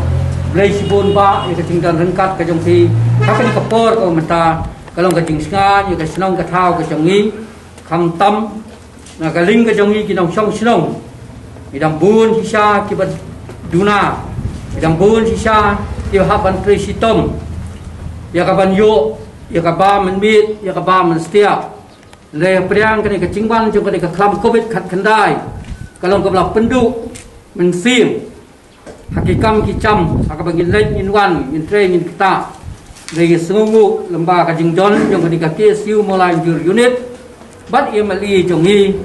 Blei shibun bah ïa ka jingdon ryngkat ka jong phi ha kane ka por ka mynta, ka long ka jingsngaid ïa ka shnong ka thaw ka jong ngi. Khamtam na ka liang ka jong ngi ki nongshong shnong, ngi dang bun shisha kiba duna, ngi dang bun shisha kiba hap ban trei shitom ïa ka ban ïoh ïa ka bam mynmiet, ïa ka bam mynstiah. Hynrei hapdeng kane ka jingwan jong kane ka khlam covid khatkhyndai, ka long kaba la pynduh mynsiem ha ki kam ki jam, ha kaba ngin leit ngin wan, ngin trei ngin ktah. Hynrei ngi sngewnguh lyngba ka jingdon jong kane ka K S U Mawlai Umjur Unit bad i M L A jong ngi,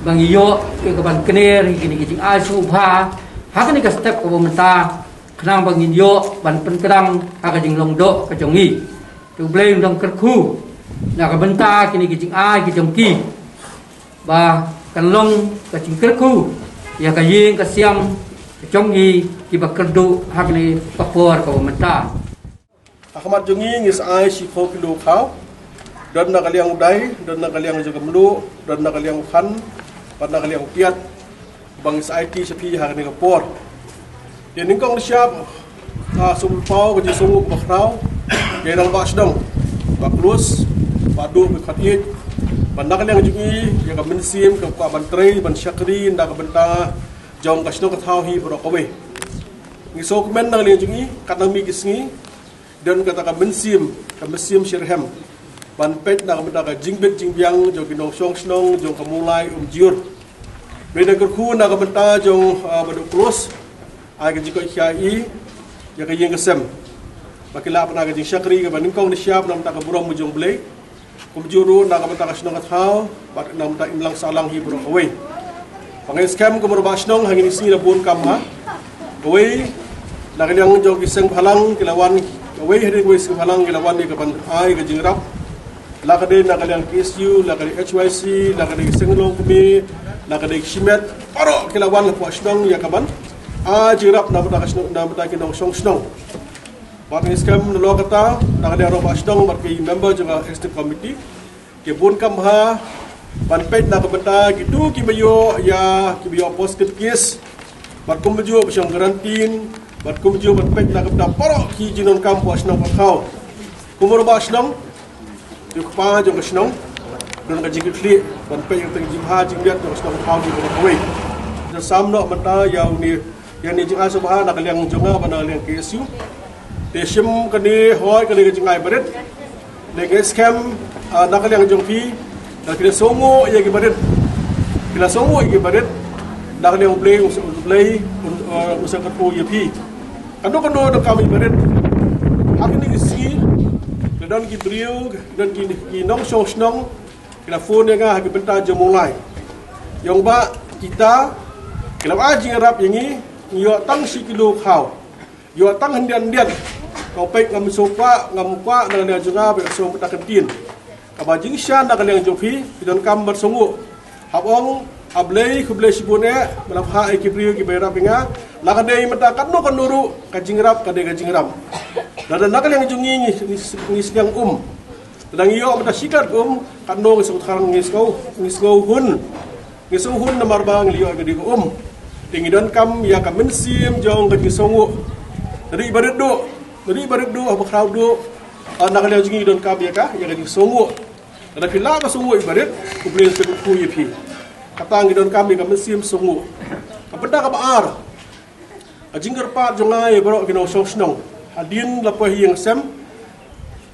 ba ngi ïoh ïa ka ban kner ïa kine ki jingai sngewbha ha kane ka step kaba mynta, khnang ba ngin ïoh ban pynkdang ha ka jinglong doh ka jong ngi. To U Blei un dang kyrkhu na ka bynta kine ki jingai ki jong ki, ba kan long ka jingkyrkhu ïa ka ïing ka sem ka jong ngi kiba kyrduh ha kane ka por kaba mynta. Ha khmat jong ngi ngi sa ai shiphew kilo khaw, don na ka liang u dai, don na ka liang jong ka mluh, don na ka liang u khan, bad na ka liang u piat, ba ngi sa aiti sha phi ha kane ka por. Te nyngkong nyngshap, ah, sngewbha ka jingsngewnguh kaba khraw ïa i rangbah shnong Bah Klus, Bah Duh, Bah Khot Ïeit, bad na ka liang jong i ïa ka mynsiem kaba kwah ban trei ban shakri na ka bynta jong ka shnong ka thaw hi baroh kawei. Ngi sngewkmen na ka liang jong i, katba mih ki sngi don kata ka mynsiem, ka mynsiem shitrhem ban peit na ka bynta ka jingbit jingbiang jong ki nongshong shnong jong ka Mawlai Umjur. Hynrei da kyrkhu na ka bynta jong, ah, Bah Duh Klus, ai ka jingkoit khia ïa i, ïa ka ïing ka sem, ba ki lah ban ai ka jingshakri kaba nyngkong nyngshap na ka bynta ka burom jong U Blei, kumjuh ruh na ka bynta ka shnong ka thaw bad na ka bynta imlang sahlang hi baroh kawei. Ba ngi skhem kum u rangbah shnong ha kine ki sngi la bun kam bha. Kawei na ka liang jong ki seng bhalang ki la wan, kawei hadien kawei seng bhalang ki la wan ïa ka ban ai ka jingïarap. La ka dei na ka liang K S U, la ka dei H Y C, la ka dei ki seng longkmie, la ka dei ki shimet, baroh ki la wan hapoh shnong ïa ka ban ai jingïarap na ka bynta ka shnong, na ka bynta ki nongshong shnong. Bad ngi skhem nalor kata, na ka liang rangbah shnong bad ki member jong ka executive committee, ki bun kam bha ban peit na ka bynta kito kiba ïoh ïa, kiba ïoh positive case, bad kumjuh ba shong quarantine, bad kumjuh ban peit na ka bynta baroh ki jingdonkam hapoh shnong ka thaw. Kum u rangbah shnong, ïa u kpa jong ka shnong, don ka jingkitkhlieh ban peit ïa ka jingbha jingmiat jong ka shnong ka thaw jong ka kawei. Te sam noh mynta ïa une, ïa une jingai sngewbha na ka liang jong nga bad na ka liang K S U. Te shim kane, hoi kane ka jingai barit. Te ngi skhem, ah, na ka liang jong phi, da phi la sngewnguh ïa ki barit, phi la sngewnguh ïa ki barit, na ka liang U Blei, U Blei un, ah, un sa kyrkhu ïa phi. Kano kano da kam ïa barit. Ha kine ki sngi, da don ki briew, da don ki, ki nongshong shnong ki la phone ïa nga ha ki bynta jong u Mawlai. Ïa u Bah, kita ki la ai jingïarap ïa ngi, ngi ïoh tang shi kilo khaw. Ïoh tang hyndiat hyndiat. Kaba peit ngam sngewkwah, ngam kwah na ka liang jong nga ba ïoh sngewbha ka ktien. Kaba jingshisha na ka liang jong phi, phi donkam ban sngewnguh. Hap ong, A Blei, khublei shibun eh, ba la phah ïa ki briew kiba ïarap ïa nga. La ka dei mynta katno katno ruh, ka jingïarap ka dei ka jingïarap. Lada na ka liang jong ngi ngi, ngi, ngi sliang um, lada ngi ïoh mynta shi khat um, katno ngi sngewthuh, ngi sngew, ngi sngewhun. Ngi sngewhun namar ba ngi la ïoh ïa ka dei ka um. Te ngi donkam ïa ka mynsiem jong ka jingsngewnguh. Lada i barit duh, lada i barit duh, haba khraw duh, ah, na ka liang jong ngi donkam ïa ka, ïa ka jingsngewnguh. Lada phi lah ban sngewnguh i barit, U Blei un sa kyrkhu ïa phi. Kata ngi donkam ïa ka mynsiem sngewnguh. Ka bynta kaba ar, ka jingkyrpad jong nga ïa baroh ki nongshong shnong. Hadien la poi ha ïing ha sem,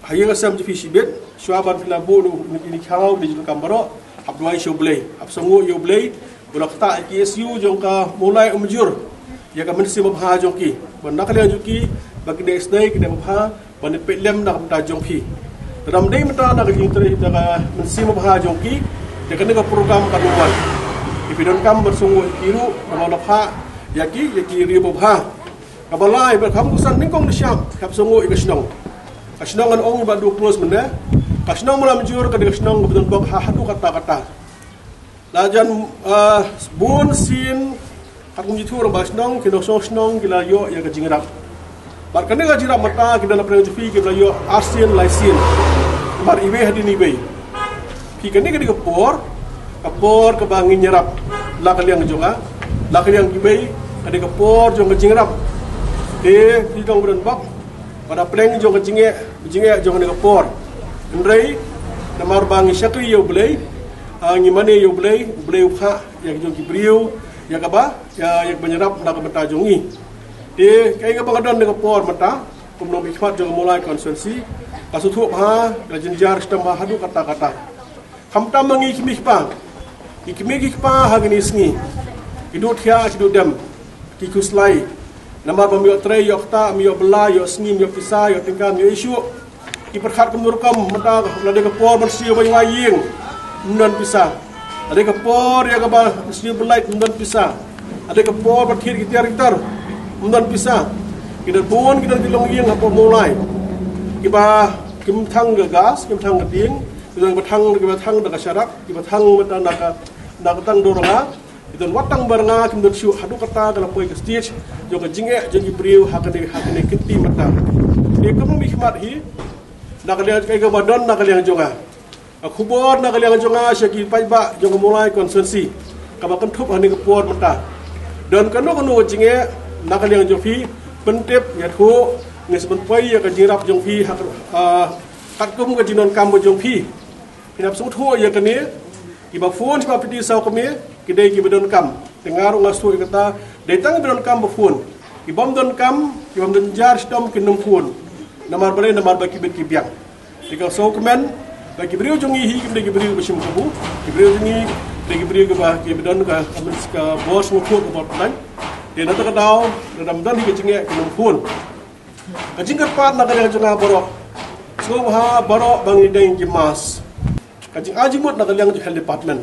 ha ïing ha sem jong phi shibit, shuwa ban phi la buh ïa kine ki khaw, ïa kine ki jingdonkam baroh, hap duwai sha U Blei, hap sngewnguh ïa U Blei, ba u la ktah ïa ka K S U jong ka Mawlai Umjur ïa ka mynsiem babha jong ki, ba na ka liang jong ki, ba kin ïasnoh, kin ïa babha, ban ïa peit lem na ka bynta jong phi. Te lada ym dei mynta na ka jingtrei, na ka mynsiem babha jong ki, te kane ka program kam wan. Te phi donkam ban sngewnguh ïa ki ruh, namar la phah ïa ki, ïa ki riew babha. Kaba lai, ba kham kongsan nyngkong nyngshap, hap sngewnguh ïa ka shnong. Ka shnong ngan ong ïa Bah Duh Klus mynne, ka shnong Mawlai Umjur ka dei ka shnong kaba don bok ha haduh katta katta. La jan, ah, bun sien, katkum jingïathuh rangbah shnong, ki nongshong shnong ki la ïoh ïa ka jingïarap. Bad kane ka jingïarap mynta ki don hapdeng jong phi ki la ïoh arsien laisien. Bad iwei hadien iwei. Phi, kane ka dei ka por, ka por kaba ngin ïarap. La ka liang jong nga, la ka liang kiwei, ka dei ka por jong ka jingïarap. Te phi long ba don bok, ba da pleng jong ka jingeh, jingeh jong kane ka por. Hynrei namar ba ngi shakri ïa U Blei, ah, ngi mane ïa U Blei, U Blei u phah ïa ka jong ki briew ïa kaba, ïa, ïa ka ban ïarap na ka bynta jong ngi. Te kaei kaba nga don ha kane ka por mynta kum u nongmihkhmat jong ka Mawlai constituency, ka sngewthuh bha, ka jynjar shitom bha haduh katta katta. Khamtam ma ngi ki kmie ki kpa, ki kmie ki kpa ha kine ki sngi, ki duh thiah ki duh dem, ki khuslai. Namar ba ym ïoh trei ïoh ktah, ym ïoh bylla ïoh sngi, ym ïoh pisa ïoh tyngka, ym ïoh issue. Ki pyrkhat kumno rukom mynta, lada ka por ban siew ba ïa ïing, ym don pisa. Lada ka por ïa kaba siew ba lait, ym don pisa. Lada ka por ban thied ki tiar ki tar, ym don pisa. Ki don bun ki don ki longïing hapoh Mawlai, kiba kim thang ka gas, kim thang ka tieng, ki don kiba thang, kiba thang da ka sharak, kiba thang mynta na ka, na ka tang dor nga. Ki don wat tang ba rnga, kim don shuh. Haduh katta ka la poi ka stage jong ka jingeh jong ki briew ha kane, ha kane ka kynti mynta. Te kumno ngi khmat hi na ka liang, kaei kaba don na ka liang jong nga, ka khubor na ka liang jong nga sha ki paidbah jong ka Mawlai constituency kaba kynthup ha kane ka por mynta. Don kano kano ka jingeh na ka liang jong phi, pyntip, ïathuh, ngin sa pynpoi ïa ka jingïarap jong phi ha, ah, katkum ka jingdonkam jong phi. Phin hap sngewthuh ïa kane, kiba phone sha phi, phi saw kmie, ki dei kiba donkam. Te nga ruh nga sngewthuh ïa kata, dei tang kiba donkam ba phone. Ki bym donkam, ki bym don jar shitom kin ym phone. Namar balei? Namar ba ki bit ki biang. Te ka sngewkmen ba ki briew jong ngi hi kim dei ki briew ba shim kabu. Ki briew jong ngi dei ki briew kiba, kiba don ka, ka bor sngewthuh, ka bor pynlait. Te na kata ka daw, lada ym don hi ka jingeh, kin ym phone. Ka jingkyrpad na ka liang jong nga baroh, sngewbha baroh ba ngin deng ki mask. Ka jingai jingmut na ka liang jong health department.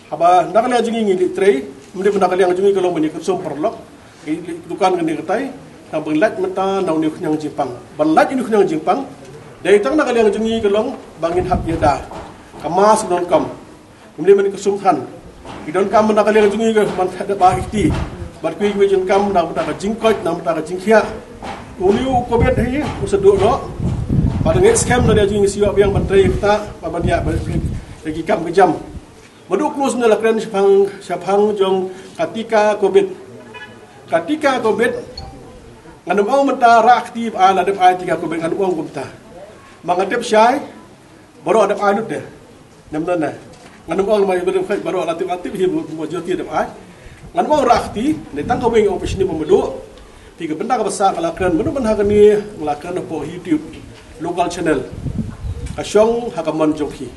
Haba na ka liang jong ngi ngi leit trei, ym dei ba na ka liang jong ngi ka long ban ïa kyrsum paralok, ngi leit dukan kane katai, tang ban lait mynta na une u khñiang jingpang. Ban lait une u khñiang jingpang, dei tang na ka liang jong ngi ka long ba ngin hap ïada. Ka mask donkam. Ym dei ban kyrsum than. Ki donkam na ka liang jong ngi ka ban dep ai kti. Bad kiwei kiwei jingdonkam na ka bynta ka jingkoit, na ka bynta ka jingkhiah. Une u covid hi u sa duh noh. Bad ngi skhem na ka liang jong ngi shu ïoh biang ban trei kata, ban ïa, ban ïa ki kam ki jam. Madu klus ne la kren shaphang, shaphang jong ka tika covid. Ka tika covid, ngan ym ong mynta rah kti ba la dep ai tika covid, ngan ym ong kumta. Ma nga tip shai, baroh dep ai lut de. Namar na, ngan ym ong ma i ba dep, baroh la tip, la tip hi, ba majority dep ai. Ngan ym ong rah kti, ne tang kawei nga ong phi shini ba madu. Te ka bynta kaba sah nga la kren, madu ban ha kane nga la kren hapoh YouTube, local channel. Ka shong ha ka mon jong phi.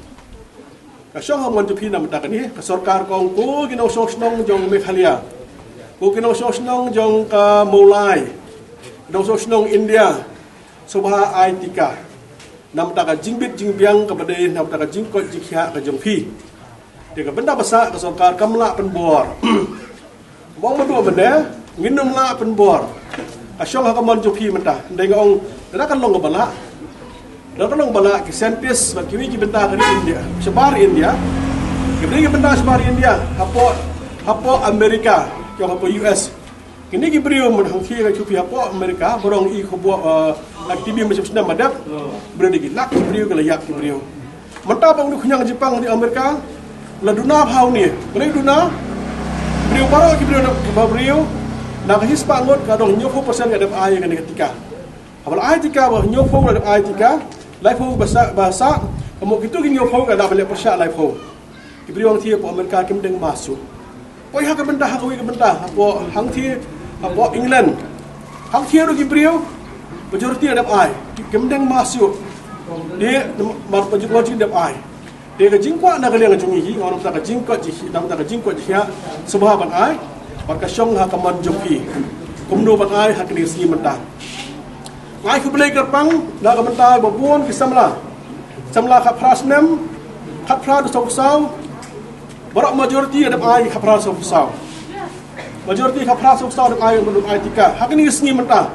Ka shong ha ka mon jong phi namar kane, ka sorkar ka ong ko ki nongshong shnong jong Meghalaya, ko ki nongshong shnong jong ka Mawlai, ki nongshong shnong India, sngewbha ai tika. Namar ka jingbit jingbiang kaba dei, namar ka jingkoit jingkhiah ka jong phi. Te ka bynta ba sah ka sorkar kam lah pynbor. Ym ong madu mynne, ngin ym lah pynbor. Ka shong ha ka mon jong phi mynta. Dei nga ong, lada ka long kaba lah, lada ka long kaba lah, ki scientist bad kiwei ki bynta ka ri India, shabar India, kiwei ki bynta shabar India, hapoh, hapoh America, ki ong hapoh U S. Kine ki briew man hangthie ka shu phi hapoh America, baroh i khubor, eh, la T V mynshem snem ba dep, briew dei ki lak ki briew, ki la ïap ki briew. Mynta ba une u khñiang jingpang ha America la duna bha une. Balei duna? Briew baroh ki briew na ba briew na ka shispah ngut ka don hynñiewphew percent ka dep ai kane ka tika. Haba la ai tika ba hynñiewphew la dep ai tika, laiphew ba sah, ba sah, ka mut kito ki hynñiewphew ka la ba leh pyrshah laiphew. Ki briew hangthie hapoh America kim deng mask shuh. Poi ha ka bynta, ha kawei ka bynta, hapoh hangthie, hapoh England. Hangthie ruh ki briew, majority dep ai, ki, kim deng mask shuh. Dei namar ba jong ngi dep ai. Te ka jingkwah na ka liang jong ngi hi, namar ka jingkoit jingkhiah, namar ka jingkoit jingkhiah, sngewbha ban ai. Bad ka shong ha ka mon jong phi. Kumno ban ai ha kine ki sngi mynta. Nga ai khublei kyrpang na ka bynta ba bun ki samla, samla khatphra snem, khatphra dusawphew saw. Baroh majority dep ai khatphra sawphew saw. Majority khatphra sawphew saw dep ai, dep ai tika. Ha kine ki sngi mynta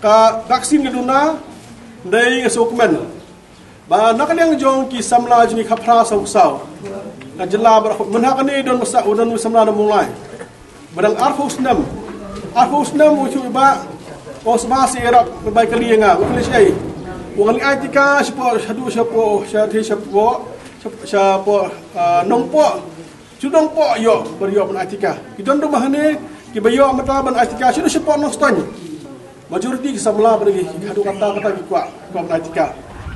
ka vaccine ka duna, dei nga sngewkmen ba na ka liang jong ki samla jong ngi khatphra sawphew saw, ka jylla baroh, mynta kane don ba sah, don ba samla na Mawlai ba dang arphew snem. Arphew snem u shu ba, u shu ba shi ïarap, ba kylli ïa nga, u kylli shaei? U kylli ai tika shapoh, shaduh shapoh, shathie shapoh, shapoh, shapoh, ah, Nongpoh. Shu Nongpoh ïoh, ba ïoh ban ai tika. Ki don ruh ba hane kiba ïoh mynta ban ai tika shaduh shapoh Nongstoiñ. Majority ki samla ba dang ki haduh katta katta ki kwah, kwah ban ai tika.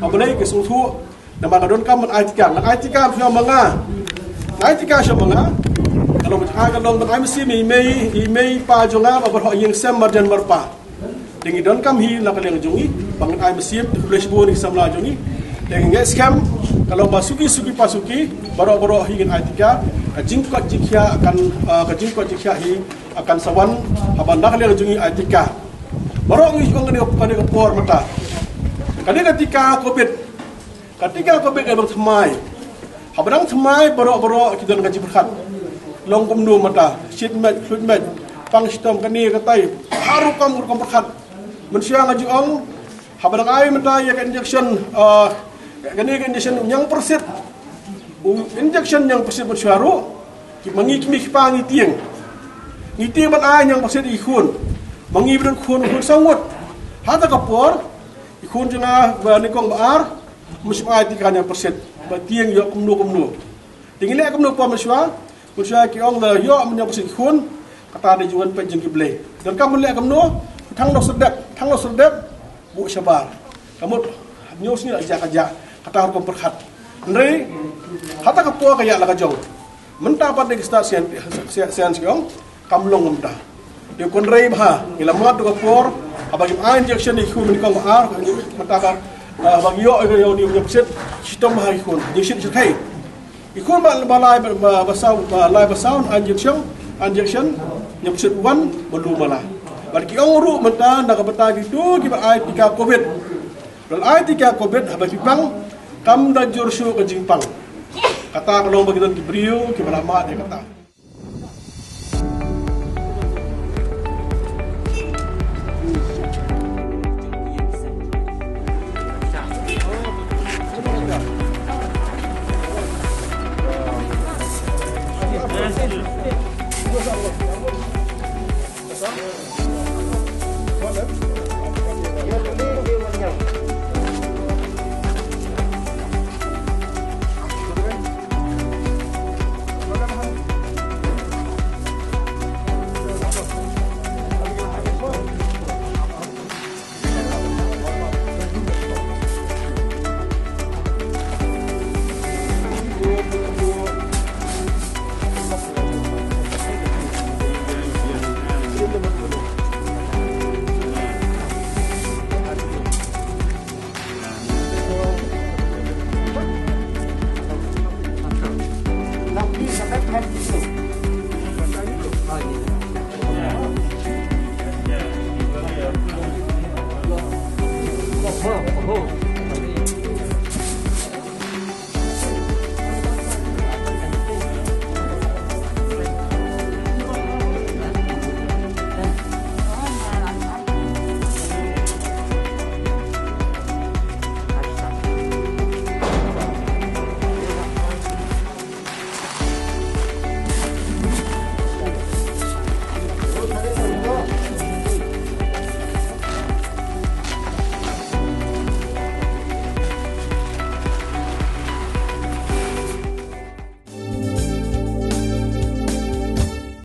Ba balei? Ki sngewthuh namar ka donkam ban ai tika. Ngan ai tika sha ma nga, ngan ai tika sha ma nga. Ka long, ka long ban ai mynsiem ïa i mei, i mei i pa jong nga, ba baroh ïing sem marjan marpa. Te ngi donkam hi na ka liang jong ngi ba ngan ai mynsiem. Te khublei shibun ïa ki samla jong ngi. Te ngi ngeit skhem Ka long ba suki suki pa suki, baroh baroh hi ngin ai tika. Ka jingkoit jingkhiah kan, ah, ka jingkoit jingkhiah hi akan sa wan haba na ka liang jong ngi ai tika. Baroh ngi ong kane ka por mynta, kane ka tika covid, ka tika covid ka dang thymmai. Haba dang thymmai, baroh baroh ki don ka jingpyrkhat. Long kumno mynta, shit mej, khluit mej, pang shitom, kane katai, ha rukom rukom pyrkhat. Mynshuwa nga ju ong, haba dang ai mynta ïa ka injection, ah, kane ka injection ñiangpyrsit. U injection ñiangpyrsit mynshuwa ruh, ki ma ngi kmie ki kpa ngi tieng. Ngi tieng ban ai ñiangpyrsit ïa ki khun. Ma ngi ba don khun, khun saw ngut. Hata ka por, ki khun jong nga ba nyngkong ba ar, ym shym ai tika ñiangpyrsit. Ba tieng ïoh kumno kumno. Te ngi leh kumno por mynshuwa, mynshuwa ki ong lada ïoh ñiangpyrsit ki khun, kata dei jingwan peit jong ki blei. Donkam ban leh kumno, thang noh serdep, thang noh serdep, buh shabar. Ka mut, hynñiew sngi la jia ka jia, kata rukom pyrkhat. Hynrei, hata ka por ka ïa la ka jong. Mynta pat dei ki stad science, science, science ki ong, kam long kumta. Te kynrei bha, ngi la mad da ka por, haba ngim ai injection ïa ki khun ba nyngkong ba ar, mynta ka, ah, haba ngi ïoh, ïoh, ïoh, ïoh, ïoh, shitom bha ki khun, jingshit shyrkhei. Ki khun ba, ba lai, ba, ba, ba saw, ba lai ba saw, ai injection, ai injection, ñiangpyrsit wan, ba lum ba la. Bad ki ong ruh mynta, na ka bynta kito kiba ai tika covid. Lada ai tika covid, haba phi pang, kam da jur shuh ka jingpang. Kata ka long ba ki don ki briew, kiba la mad ïa kata.